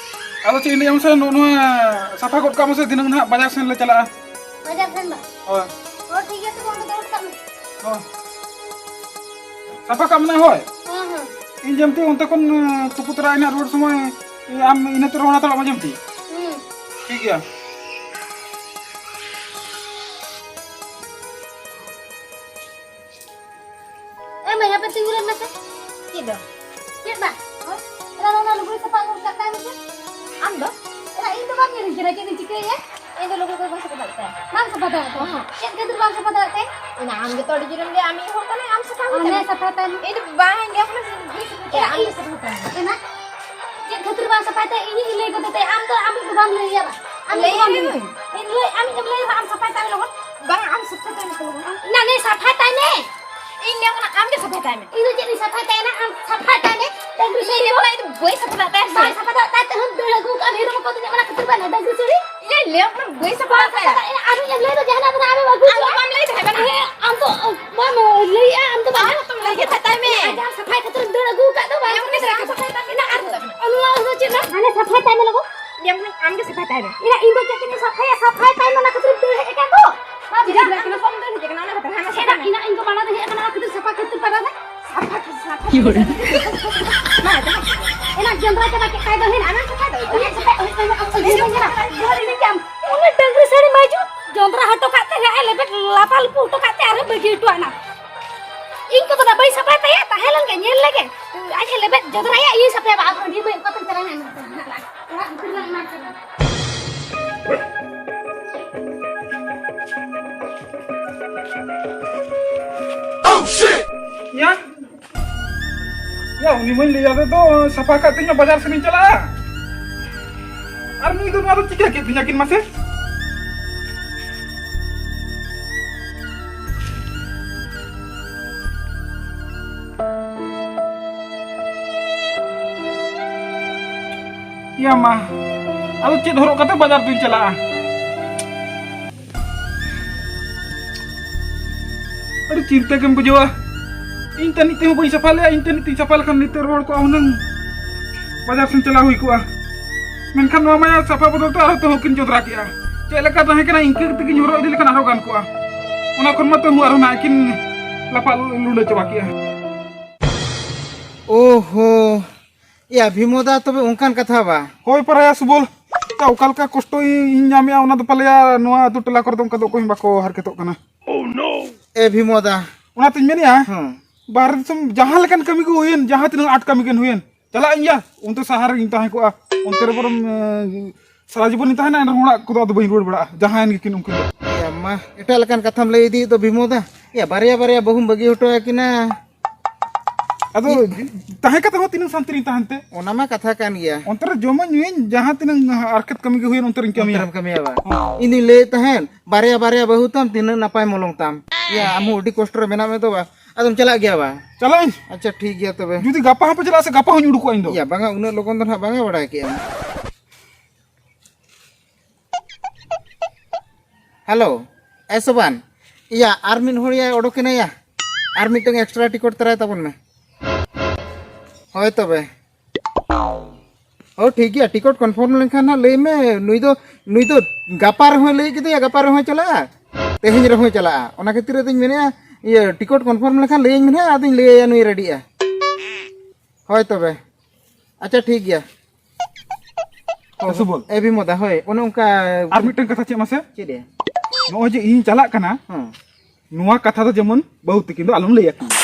ᱟᱫᱚ ᱪᱮᱫ ᱤᱧ ᱞᱟᱹᱭᱟ ᱢᱟᱥᱮ, ᱱᱚᱜᱼᱚ ᱱᱚᱣᱟ ᱥᱟᱯᱷᱟ ᱜᱚᱫ ᱠᱟᱜ ᱢᱟᱥᱮ, ᱫᱷᱤᱱᱟᱹᱝ ᱱᱟᱦᱟᱜ ᱵᱟᱡᱟᱨ ᱥᱮᱱ ᱞᱮ ᱪᱟᱞᱟᱜᱼᱟ᱾ ᱵᱟᱡᱟᱨ ᱥᱮᱱ ᱵᱟ? ᱦᱳᱭ᱾ ᱦᱳᱭ, ᱴᱷᱤᱠ ᱜᱮᱭᱟ, ᱛᱚᱵᱮ ᱚᱸᱰᱮ ᱫᱩᱲᱩᱵ ᱠᱟᱜ ᱢᱮ᱾ ᱦᱳᱭ᱾ ᱥᱟᱯᱷᱟ ᱠᱟᱜ ᱢᱮ ᱱᱟᱦᱟᱜ, ᱦᱳᱭ᱾ ᱦᱮᱸ, ᱦᱮᱸ᱾ ᱤᱧ ᱡᱮᱢᱛᱤ ᱚᱱᱛᱮ ᱠᱷᱚᱱ, ᱮ, ᱛᱩᱯᱩ ᱛᱚᱨᱟᱭ ᱱᱟᱦᱟᱜ ᱨᱩᱣᱟᱹᱲ ᱥᱚᱢᱚᱭ, ᱤᱧ ᱟᱢ ᱤᱱᱟᱹ ᱛᱚᱨᱟ ᱚᱱᱟ ᱛᱟᱞᱟᱜ ᱢᱟ ᱡᱮᱢᱛᱤ᱾ ᱦᱩᱸ᱾ ᱴᱷᱤᱠ ᱜᱮᱭᱟ᱾ ᱮ ᱢᱟᱹᱭ, ᱦᱟᱯᱮ ᱛᱤᱸᱜᱩ ᱞᱮᱱ ᱢᱮᱥᱮ᱾ ᱪᱮᱫ ᱫᱚ? ᱪᱮᱫ ᱵᱟᱝ? ᱦᱳᱭ? ᱮᱨᱟ, ᱚᱱᱟ ᱞᱩᱜᱽᱲᱤ ᱥᱟᱯᱷᱟ ᱟᱹᱜᱩ ᱠᱟᱜ ᱛᱟᱭ ᱢᱮᱥᱮ᱾ ᱟᱢ ᱫᱚ? ᱮᱨᱟ, ᱤᱧ ᱫᱚ ᱵᱟᱢ ᱧᱮᱞᱤᱧ ᱠᱟᱱᱟ, ᱪᱮᱫ ᱤᱧ ᱪᱤᱠᱟᱹᱭᱟ? ᱤᱧ ᱫᱚ ᱞᱩᱜᱽᱲᱤ ᱠᱚ ᱵᱟᱹᱧ ᱥᱟᱯᱷᱟ ᱫᱟᱲᱮᱭᱟᱜ ᱛᱟᱭᱟ᱾ ᱵᱟᱢ ᱥᱟᱯᱷᱟ ᱫᱟᱲᱮᱭᱟᱜ ᱛᱟᱭᱟ? ᱦᱚᱸ᱾ ᱪᱮᱫ ᱠᱷᱟᱹᱛᱤᱨ ᱵᱟᱢ ᱥᱟᱯᱷᱟ ᱫᱟᱲᱮᱭᱟᱜ ᱛᱟᱭᱟ? ᱤᱧ ᱟᱢ ᱜᱮᱛᱚ ᱟᱹᱰᱤ ᱡᱳᱨᱮᱢ ᱞᱟᱹᱭᱟ, ᱟᱢᱤᱡ ᱦᱚᱲ ᱠᱟᱱᱟᱭ, ᱟᱢ ᱥᱟᱯᱷᱟ ᱟᱢ ᱜᱮ ᱦᱮᱸ, ᱛᱟᱢ᱾ ᱥᱟᱯᱷᱟ ᱛᱟᱭ ᱢᱮ᱾ ᱤᱧ ᱫᱚ ᱵᱟᱝ, ᱤᱧ ᱫᱚ ᱮᱨᱟ, ᱤᱧ ᱫᱚ ᱥᱟᱯᱷᱟ ᱛᱟᱭ ᱢᱮ᱾ ᱮᱨᱟ, ᱪᱮᱫ ᱠᱷᱟᱹᱛᱤᱨ ᱵᱟᱢ ᱥᱟᱯᱷᱟᱭ ᱛᱟᱭᱟ? ᱤᱧᱤᱧ ᱞᱟᱹᱭ ᱜᱚᱫᱮ ᱛᱟᱭᱟ, ᱟᱢ ᱫᱚ, ᱟᱢ ᱫᱚ ᱵᱟᱢ ᱞᱟᱹᱭᱟ ᱵᱟᱝ? ᱟᱢ ᱫᱚ ᱞᱟᱹᱭ ᱵᱟᱢ ᱟᱹᱧ ᱞᱟᱹᱭᱟ᱾ ᱢᱮ᱾ ᱤᱧ ᱞᱟᱹᱭ, ᱟᱢᱤᱡ ᱮᱢ ᱞᱟᱹᱭᱟ ᱵᱟᱝ, ᱟᱢ ᱥᱟᱯᱷᱟᱭ ᱛᱟᱭ ᱢᱮ ᱞᱚᱜᱚᱱ᱾ ᱵᱟᱝ, ᱟᱢ ᱥᱟᱯᱷᱟ ᱛᱟᱭ ᱢᱮ ᱞᱚᱜᱚᱱ, ᱟᱢ᱾ ᱱᱟ, ᱱᱮ, ᱥᱟᱯᱷᱟᱭ ᱛᱟᱭ ᱢᱮ᱾ ᱤᱧ ᱞᱟᱹᱭᱟᱢ ᱠᱟᱱᱟ, ᱟᱢ ᱜᱮ ᱥᱟᱯᱷᱟᱭ ᱛᱟᱭ ᱢᱮ᱾ ᱤᱧ ᱫᱚ ᱪᱮᱫ ᱤᱧ ᱥᱟᱯᱷᱟᱭ ᱛᱟᱭᱟ ᱱᱟ? ᱟᱢ ᱥᱟᱯᱷᱟᱭ ᱛᱟᱭ ᱢᱮ᱾ ᱰᱟᱹᱝᱨᱤ ᱤᱧ ᱥᱟᱹᱲᱤ ᱞᱟᱹᱭᱟᱢ ᱠᱟᱱᱟ, ᱤᱧ ᱫᱚ ᱵᱟᱹᱧ ᱥᱟᱯᱷᱟ ᱫᱟᱲᱮᱭᱟᱜ ᱛᱟᱭᱟ ᱥᱮ᱾ ᱵᱟᱭ ᱥᱟᱯᱷᱟ ᱫᱟᱲᱮᱭᱟᱜ ᱛᱟᱭ, ᱛᱮᱦᱮᱧ ᱫᱟᱹᱲ ᱟᱹᱜᱩ ᱠᱟᱜ ᱟᱢ, ᱦᱤᱨᱳ ᱢᱚᱠᱚ ᱛᱤᱧᱟᱹᱜ ᱠᱟᱱᱟ ᱠᱷᱟᱹᱛᱤᱨ ᱵᱟᱭ ᱱᱟ ᱰᱟᱹᱝᱨᱤ ᱥᱟᱹᱲᱤ᱾ ᱞᱟᱹᱭᱟᱢ ᱠᱟᱱᱟ, ᱵᱟᱹᱧ ᱥᱟᱯᱷᱟ ᱟᱠᱟᱫᱟ᱾ ᱟᱨ ᱤᱧ ᱞᱟᱹᱭ ᱫᱚ ᱡᱟᱦᱟᱱᱟᱜ ᱫᱚ ᱟᱢᱮᱢ ᱟᱹᱜᱩ ᱟᱢ ᱫᱚ ᱠᱚᱣᱟ᱾ ᱵᱟᱢ ᱞᱟᱹᱭ ᱛᱟᱦᱮᱸ ᱠᱟᱱᱟ᱾ ᱦᱮᱸ, ᱟᱢ ᱫᱚ ᱵᱟᱢ ᱞᱟᱹᱭᱮᱜᱼᱟ, ᱟᱢ ᱫᱚ ᱵᱟᱢ ᱟᱢ ᱦᱚᱸᱛᱚᱢ ᱞᱟᱹᱭ ᱠᱮᱫ ᱛᱟᱦᱮᱸ, ᱛᱟᱭ ᱢᱮ᱾ ᱟᱨ ᱡᱟᱦᱟᱸ ᱥᱟᱯᱷᱟᱭ ᱠᱷᱟᱹᱛᱤᱨ ᱫᱟᱹᱲ ᱟᱹᱜᱩ ᱟᱠᱟᱫ ᱫᱚ ᱵᱟᱢ ᱞᱟᱹᱭ ᱠᱮᱫᱟ᱾ ᱥᱟᱯᱷᱟᱭ ᱛᱟᱭ ᱢᱮ᱾ ᱮᱱᱟ ᱟᱨ ᱱᱚᱣᱟ ᱫᱚ ᱪᱮᱫ ᱱᱟ? ᱦᱟᱱᱮ ᱥᱟᱯᱷᱟᱭ ᱛᱟᱭ ᱢᱮ ᱞᱚᱜᱚ᱾ ᱞᱟᱹᱭᱟᱢ ᱠᱟᱱᱟ, ᱟᱢ ᱜᱮ ᱥᱟᱯᱷᱟᱭ ᱛᱟᱭ ᱢᱮ᱾ ᱮᱱᱟ ᱤᱧ ᱫᱚ ᱪᱮᱫ ᱛᱮᱧ ᱥᱟᱯᱷᱟᱭᱟ? ᱥᱟᱯᱷᱟᱭ ᱛᱟᱭ ᱢᱮ, ᱚᱱᱟ ᱠᱷᱟᱹᱛᱤᱨ ᱫᱟᱹᱲ ᱦᱮᱡ ᱟᱠᱟᱱ ᱫᱚ᱾ ᱵᱟᱢ ᱪᱮᱫᱟᱜ ᱵᱩᱡᱷᱟᱹᱣ ᱮᱱᱟ? ᱠᱚᱢ ᱫᱟᱹᱲ ᱦᱮᱡ ᱟᱠᱟᱱᱟ, ᱚᱱᱟ ᱠᱷᱟᱹᱛᱤᱨ ᱦᱟᱱᱟ ᱥᱟᱯᱷᱟᱭ ᱮᱱᱟ, ᱢᱮ᱾ ᱮᱱᱟ ᱤᱧ ᱫᱚ ᱢᱟᱲᱟᱝ ᱨᱮ ᱦᱮᱡ ᱟᱠᱟᱱᱟ, ᱚᱱᱟ ᱠᱷᱟᱹᱛᱤᱨ ᱥᱟᱯᱷᱟ ᱠᱷᱟᱹᱛᱤᱨ ᱯᱟᱨᱟ ᱨᱮ᱾ ᱥᱟᱯᱷᱟ, ᱥᱟᱯᱷᱟ᱾ ᱢᱟ, ᱡᱟᱦᱟᱸ ᱪᱤᱠᱟᱹ᱾ ᱮᱱᱟ ᱡᱚᱱᱰᱨᱟ ᱪᱟᱵᱟ ᱠᱮᱫ ᱠᱷᱟᱭ ᱫᱚ, ᱦᱮᱱᱟ ᱟᱢᱮᱢ ᱥᱟᱯᱷᱟᱭ ᱫᱚ, ᱤᱧ ᱥᱟᱯᱷᱟᱭ, ᱤᱧ ᱥᱟᱯᱷᱟᱭ, ᱤᱧ ᱥᱟᱯᱷᱟᱭ᱾ ᱡᱚᱦᱟᱨ ᱤᱱᱟᱹ ᱠᱮ ᱟᱢ᱾ ᱩᱱᱤ ᱰᱟᱹᱝᱨᱤ ᱥᱟᱹᱲᱤ ᱢᱟᱹᱭᱡᱩ ᱡᱚᱱᱰᱨᱟ ᱦᱚᱴᱚ ᱠᱟᱜ ᱛᱮ, ᱦᱮᱸ, ᱞᱮᱵᱮᱫ ᱞᱟᱯᱟ ᱞᱩᱯᱩ ᱦᱚᱴᱚ ᱠᱟᱜ ᱛᱮ, ᱟᱨᱦᱚᱸ ᱵᱟᱹᱜᱤ ᱦᱚᱴᱚ ᱟᱱᱟ᱾ ᱤᱧ ᱠᱚᱫᱚ ᱱᱟ ᱵᱟᱹᱧ ᱥᱟᱯᱷᱟᱭ ᱛᱟᱭᱟ, ᱛᱟᱦᱮᱸ ᱞᱮᱱ ᱜᱮ, ᱧᱮᱞ ᱞᱮᱜᱮ᱾ ᱟᱡ ᱮ ᱞᱮᱵᱮᱫ ᱡᱚᱱᱰᱨᱟᱭᱟ, ᱤᱧ ᱥᱟᱯᱷᱟᱭᱟ, ᱵᱟᱵᱟ, ᱟᱯᱷᱚᱨ ᱰᱷᱮᱨ ᱵᱟᱹᱧ ᱚᱠᱟ ᱛᱮᱧ ᱪᱟᱞᱟᱜᱼᱟ ᱱᱟᱜ᱾ ᱚᱲᱟᱜ ᱵᱷᱤᱛᱤᱨ ᱨᱮ ᱢᱮᱱᱟᱜ ᱠᱟᱫᱟ᱾ ᱭᱟ, ᱭᱟ, ᱩᱱᱤ ᱢᱟᱧ ᱞᱟᱹᱭ ᱟᱫᱮ ᱫᱚ, ᱥᱟᱯᱷᱟ ᱠᱟᱜ ᱛᱤᱧ ᱢᱮ, ᱵᱟᱡᱟᱨ ᱥᱮᱱᱤᱧ ᱪᱟᱞᱟᱜᱼᱟ᱾ ᱟᱨ ᱱᱩᱭ ᱫᱚ ᱱᱚᱣᱟ ᱫᱚ ᱪᱤᱠᱟᱹ ᱠᱮᱫ ᱛᱤᱧᱟ ᱠᱤᱱ ᱢᱟᱥᱮ? ᱭᱟ ᱢᱟ, ᱟᱫᱚ ᱪᱮᱫ ᱦᱚᱨᱚᱜ ᱠᱟᱛᱮ ᱵᱟᱡᱟᱨ ᱫᱚᱧ ᱪᱟᱞᱟᱜᱼᱟ? ᱟᱹᱰᱤ ᱪᱤᱱᱛᱟᱹ ᱜᱮᱢ ᱵᱩᱡᱷᱟᱹᱣᱟ᱾ ᱤᱧ ᱛᱟᱹᱱᱤᱡ ᱛᱮᱦᱚᱸ ᱵᱟᱹᱧ ᱥᱟᱯᱷᱟ ᱞᱮᱜᱼᱟ, ᱤᱧ ᱛᱟᱹᱱᱤᱡ ᱛᱤᱧ ᱥᱟᱯᱷᱟ ᱞᱮᱠᱷᱟᱱ ᱱᱤᱛᱚᱜ ᱨᱩᱣᱟᱹᱲ ᱠᱚᱜᱼᱟ ᱦᱩᱱᱟᱹᱝ, ᱵᱟᱡᱟᱨ ᱥᱮᱱ ᱪᱟᱞᱟᱣ ᱦᱩᱭ ᱠᱚᱜᱼᱟ᱾ ᱢᱮᱱᱠᱷᱟᱱ ᱱᱚᱣᱟ ᱢᱟᱭᱟ ᱥᱟᱯᱷᱟ ᱵᱚᱫᱚᱞ ᱛᱮ ᱟᱨᱦᱚᱸ ᱛᱟᱹᱦᱩ ᱠᱤᱱ ᱡᱚᱫᱽᱨᱟ ᱠᱮᱜᱼᱟ᱾ ᱪᱮᱫ ᱞᱮᱠᱟ ᱛᱟᱦᱮᱸ ᱠᱟᱱᱟ, ᱤᱱᱠᱟᱹ ᱛᱮᱜᱤᱧ ᱦᱚᱨᱚᱜ ᱤᱫᱤ ᱞᱮᱠᱷᱟᱱ ᱟᱨᱦᱚᱸ ᱜᱟᱱ ᱠᱚᱜᱼᱟ᱾ ᱚᱱᱟ ᱠᱷᱚᱱ ᱢᱟ ᱛᱟᱹᱦᱩ ᱟᱨᱦᱚᱸ ᱱᱟᱦᱟᱜ ᱠᱤᱱ ᱞᱟᱯᱟ ᱞᱩᱸᱰᱟᱹ ᱪᱟᱵᱟ ᱠᱮᱜᱼᱟ᱾ ᱳᱦᱳ, ᱮᱭᱟ ᱵᱷᱤᱢᱚᱫᱟ, ᱛᱚᱵᱮ ᱚᱱᱠᱟᱱ ᱠᱟᱛᱷᱟ ᱵᱟ? ᱦᱳᱭ ᱯᱟᱨᱟᱭᱟ ᱥᱩᱵᱚᱞ, ᱛᱟ ᱚᱠᱟ ᱞᱮᱠᱟ ᱠᱚᱥᱴᱚ ᱤᱧ ᱧᱟᱢᱮᱜᱼᱟ, ᱚᱱᱟ ᱫᱚ ᱯᱟᱞᱮᱭᱟ ᱱᱚᱣᱟ ᱟᱹᱛᱩ ᱴᱚᱞᱟ ᱠᱚᱨᱮ ᱫᱚ ᱚᱱᱠᱟ ᱫᱚ ᱚᱠᱚᱭ ᱦᱚᱸ ᱵᱟᱠᱚ ᱦᱟᱨᱠᱮᱛᱚᱜ ᱠᱟᱱᱟ᱾ ᱮ ᱵᱷᱤᱢᱚᱫᱟ᱾ ᱚᱱᱟᱛᱤᱧ ᱢᱮᱱᱮᱜᱼᱟ, ᱦᱮᱸ᱾ ᱵᱟᱦᱨᱮ ᱫᱤᱥᱚᱢ ᱡᱟᱦᱟᱸ ᱞᱮᱠᱟᱱ ᱠᱟᱹᱢᱤ ᱜᱮ ᱦᱩᱭᱮᱱ, ᱡᱟᱦᱟᱸ ᱛᱤᱱᱟᱹᱜ ᱟᱸᱴ ᱠᱟᱹᱢᱤ ᱜᱮ ᱦᱩᱭᱮᱱ, ᱪᱟᱞᱟᱜ ᱟᱹᱧ ᱭᱟ, ᱚᱱᱛᱮ ᱥᱟᱦᱟᱨ ᱨᱮᱜᱤᱧ ᱛᱟᱦᱮᱸ ᱠᱚᱜᱼᱟ, ᱚᱱᱛᱮ ᱨᱮ ᱵᱚᱨᱚᱝ, ᱮ, ᱥᱟᱨᱟ ᱡᱤᱵᱚᱱᱤᱧ ᱛᱟᱦᱮᱱᱟ, ᱮᱱᱨᱮᱦᱚᱸ ᱚᱲᱟᱜ ᱠᱚᱫᱚ ᱟᱫᱚ ᱵᱟᱹᱧ ᱨᱩᱣᱟᱹᱲ ᱵᱟᱲᱟᱜᱼᱟ, ᱡᱟᱦᱟᱸᱭᱮᱱ ᱜᱮᱠᱤᱱ ᱩᱱᱠᱤᱱ ᱫᱚ᱾ ᱮ ᱢᱟ, ᱮᱴᱟᱜ ᱞᱮᱠᱟᱱ ᱠᱟᱛᱷᱟᱢ ᱞᱟᱹᱭ ᱤᱫᱤᱭᱮᱫ ᱫᱚ ᱵᱷᱤᱢᱚᱫᱟ᱾ ᱮ, ᱵᱟᱨᱭᱟ ᱵᱟᱨᱭᱟ ᱵᱟᱹᱦᱩᱢ ᱵᱟᱹᱜᱤ ᱦᱚᱴᱚ ᱟᱹᱠᱤᱱᱟ᱾ ᱟᱫᱚ ᱛᱟᱦᱮᱸ ᱠᱟᱛᱮ ᱦᱚᱸ ᱛᱤᱱᱟᱹᱜ ᱥᱟᱱᱛᱤ ᱨᱤᱧ ᱛᱟᱦᱮᱱ ᱛᱮ? ᱚᱱᱟ ᱢᱟ ᱠᱟᱛᱷᱟ ᱠᱟᱱ ᱜᱮᱭᱟ᱾ ᱚᱱᱛᱮ ᱨᱮ ᱡᱚᱢᱟᱹᱧ ᱧᱩᱭᱟᱹᱧ, ᱡᱟᱦᱟᱸ ᱛᱤᱱᱟᱹᱜ ᱟᱨᱠᱮᱛ ᱠᱟᱹᱢᱤ ᱜᱮ ᱦᱩᱭᱮᱱ, ᱚᱱᱛᱮ ᱨᱤᱧ ᱠᱟᱹᱢᱤᱭᱟ᱾ ᱚᱱᱛᱮ ᱨᱮᱢ ᱠᱟᱹᱢᱤᱭᱟ ᱵᱟ? ᱦᱚᱸ᱾ ᱤᱧ ᱫᱩᱧ ᱞᱟᱹᱭᱮᱫ ᱛᱟᱦᱮᱸᱫ, ᱵᱟᱨᱭᱟ ᱵᱟᱨᱭᱟ ᱵᱟᱹᱦᱩ ᱛᱟᱢ, ᱛᱤᱱᱟᱹᱜ ᱱᱟᱯᱟᱭ ᱢᱚᱞᱚᱝ ᱛᱟᱢ᱾ ᱭᱟ, ᱟᱢ ᱦᱚᱸ ᱟᱹᱰᱤ ᱠᱚᱥᱴᱚ ᱨᱮ ᱢᱮᱱᱟᱜ ᱢᱮ ᱫᱚ ᱵᱟ? ᱟᱫᱚᱢ ᱪᱟᱞᱟᱜ ᱜᱮᱭᱟ ᱵᱟ? ᱪᱟᱞᱟᱜ ᱟᱹᱧ᱾ ᱟᱪᱪᱷᱟ, ᱴᱷᱤᱠ ᱜᱮᱭᱟ ᱛᱚᱵᱮ᱾ ᱡᱩᱫᱤ ᱜᱟᱯᱟ ᱦᱚᱸᱯᱮ ᱪᱟᱞᱟᱜᱼᱟ ᱥᱮ, ᱜᱟᱯᱟ ᱦᱚᱸᱧ ᱩᱰᱩᱠᱚᱜᱼᱟ ᱤᱧ ᱫᱚ᱾ ᱭᱟ, ᱵᱟᱝᱟ, ᱩᱱᱟᱹᱜ ᱞᱚᱜᱚᱱ ᱫᱚ ᱱᱟᱦᱟᱜ ᱵᱟᱝᱟ ᱵᱟᱲᱟᱭ ᱠᱮᱜᱼᱟ᱾ ᱦᱮᱞᱳ, ᱮ ᱥᱚᱵᱟᱱ, ᱤᱭᱟ, ᱟᱨ ᱢᱤᱫ ᱦᱚᱲ ᱭᱟ ᱚᱰᱚᱠ ᱮᱱᱟᱭᱟ, ᱟᱨ ᱢᱤᱫᱴᱟᱝ ᱮᱠᱥᱴᱨᱟ ᱴᱤᱠᱤᱴ ᱛᱟᱨᱟᱭ ᱛᱟᱵᱚᱱ ᱢᱮ᱾ ᱦᱳᱭ ᱛᱚᱵᱮ᱾ ᱚ, ᱴᱷᱤᱠ ᱜᱮᱭᱟ, ᱴᱤᱠᱤᱴ ᱠᱚᱱᱯᱷᱟᱨᱢ ᱞᱮᱱᱠᱷᱟᱱ ᱦᱟᱸᱜ ᱞᱟᱹᱭ ᱢᱮ᱾ ᱱᱩᱭ ᱫᱚ, ᱱᱩᱭ ᱫᱚ ᱜᱟᱯᱟ ᱨᱮᱦᱚᱸᱭ ᱞᱟᱹᱭ ᱠᱮᱫᱮᱭᱟ, ᱜᱟᱯᱟ ᱨᱮᱦᱚᱸᱭ ᱪᱟᱞᱟᱜᱼᱟ, ᱛᱮᱦᱮᱧ ᱨᱮᱦᱚᱸᱭ ᱪᱟᱞᱟᱜᱼᱟ᱾ ᱚᱱᱟ ᱠᱷᱟᱹᱛᱤᱨ ᱟᱫᱚᱧ ᱢᱮᱱᱮᱫᱼᱟ, ᱤᱭᱟᱹ, ᱴᱤᱠᱤᱴ ᱠᱚᱱᱯᱷᱟᱨᱢ ᱞᱮᱠᱷᱟᱱ ᱞᱟᱹᱭᱟᱹᱧ ᱢᱮ ᱱᱟᱦᱟᱜ, ᱟᱫᱚᱧ ᱞᱟᱹᱭᱟᱭᱟ ᱱᱩᱭ ᱨᱮᱰᱤᱜᱼᱟ᱾ ᱦᱳᱭ ᱛᱚᱵᱮ, ᱟᱪᱪᱷᱟ, ᱴᱷᱤᱠ ᱜᱮᱭᱟ᱾ ᱮ ᱥᱩᱵᱚᱞ᱾ ᱮ ᱵᱤᱢᱚᱫᱟ, ᱦᱳᱭ, ᱚᱱᱮ ᱚᱱᱠᱟ᱾ ᱟᱨ ᱢᱤᱫᱴᱟᱝ ᱠᱟᱛᱷᱟ ᱪᱮᱫ ᱢᱟᱥᱮ? ᱪᱮᱫ ᱭᱟ? ᱱᱚᱜᱼᱚᱭ ᱡᱮ ᱤᱧ ᱪᱟᱞᱟᱜ ᱠᱟᱱᱟ, ᱦᱮᱸ᱾ ᱱᱚᱣᱟ ᱠᱟᱛᱷᱟ ᱫᱚ ᱡᱮᱢᱚᱱ ᱵᱟᱹᱦᱩ ᱛᱤᱠᱤᱱ ᱫᱚ ᱟᱞᱚᱢ ᱞᱟᱹᱭ ᱟᱠᱤᱱᱟ᱾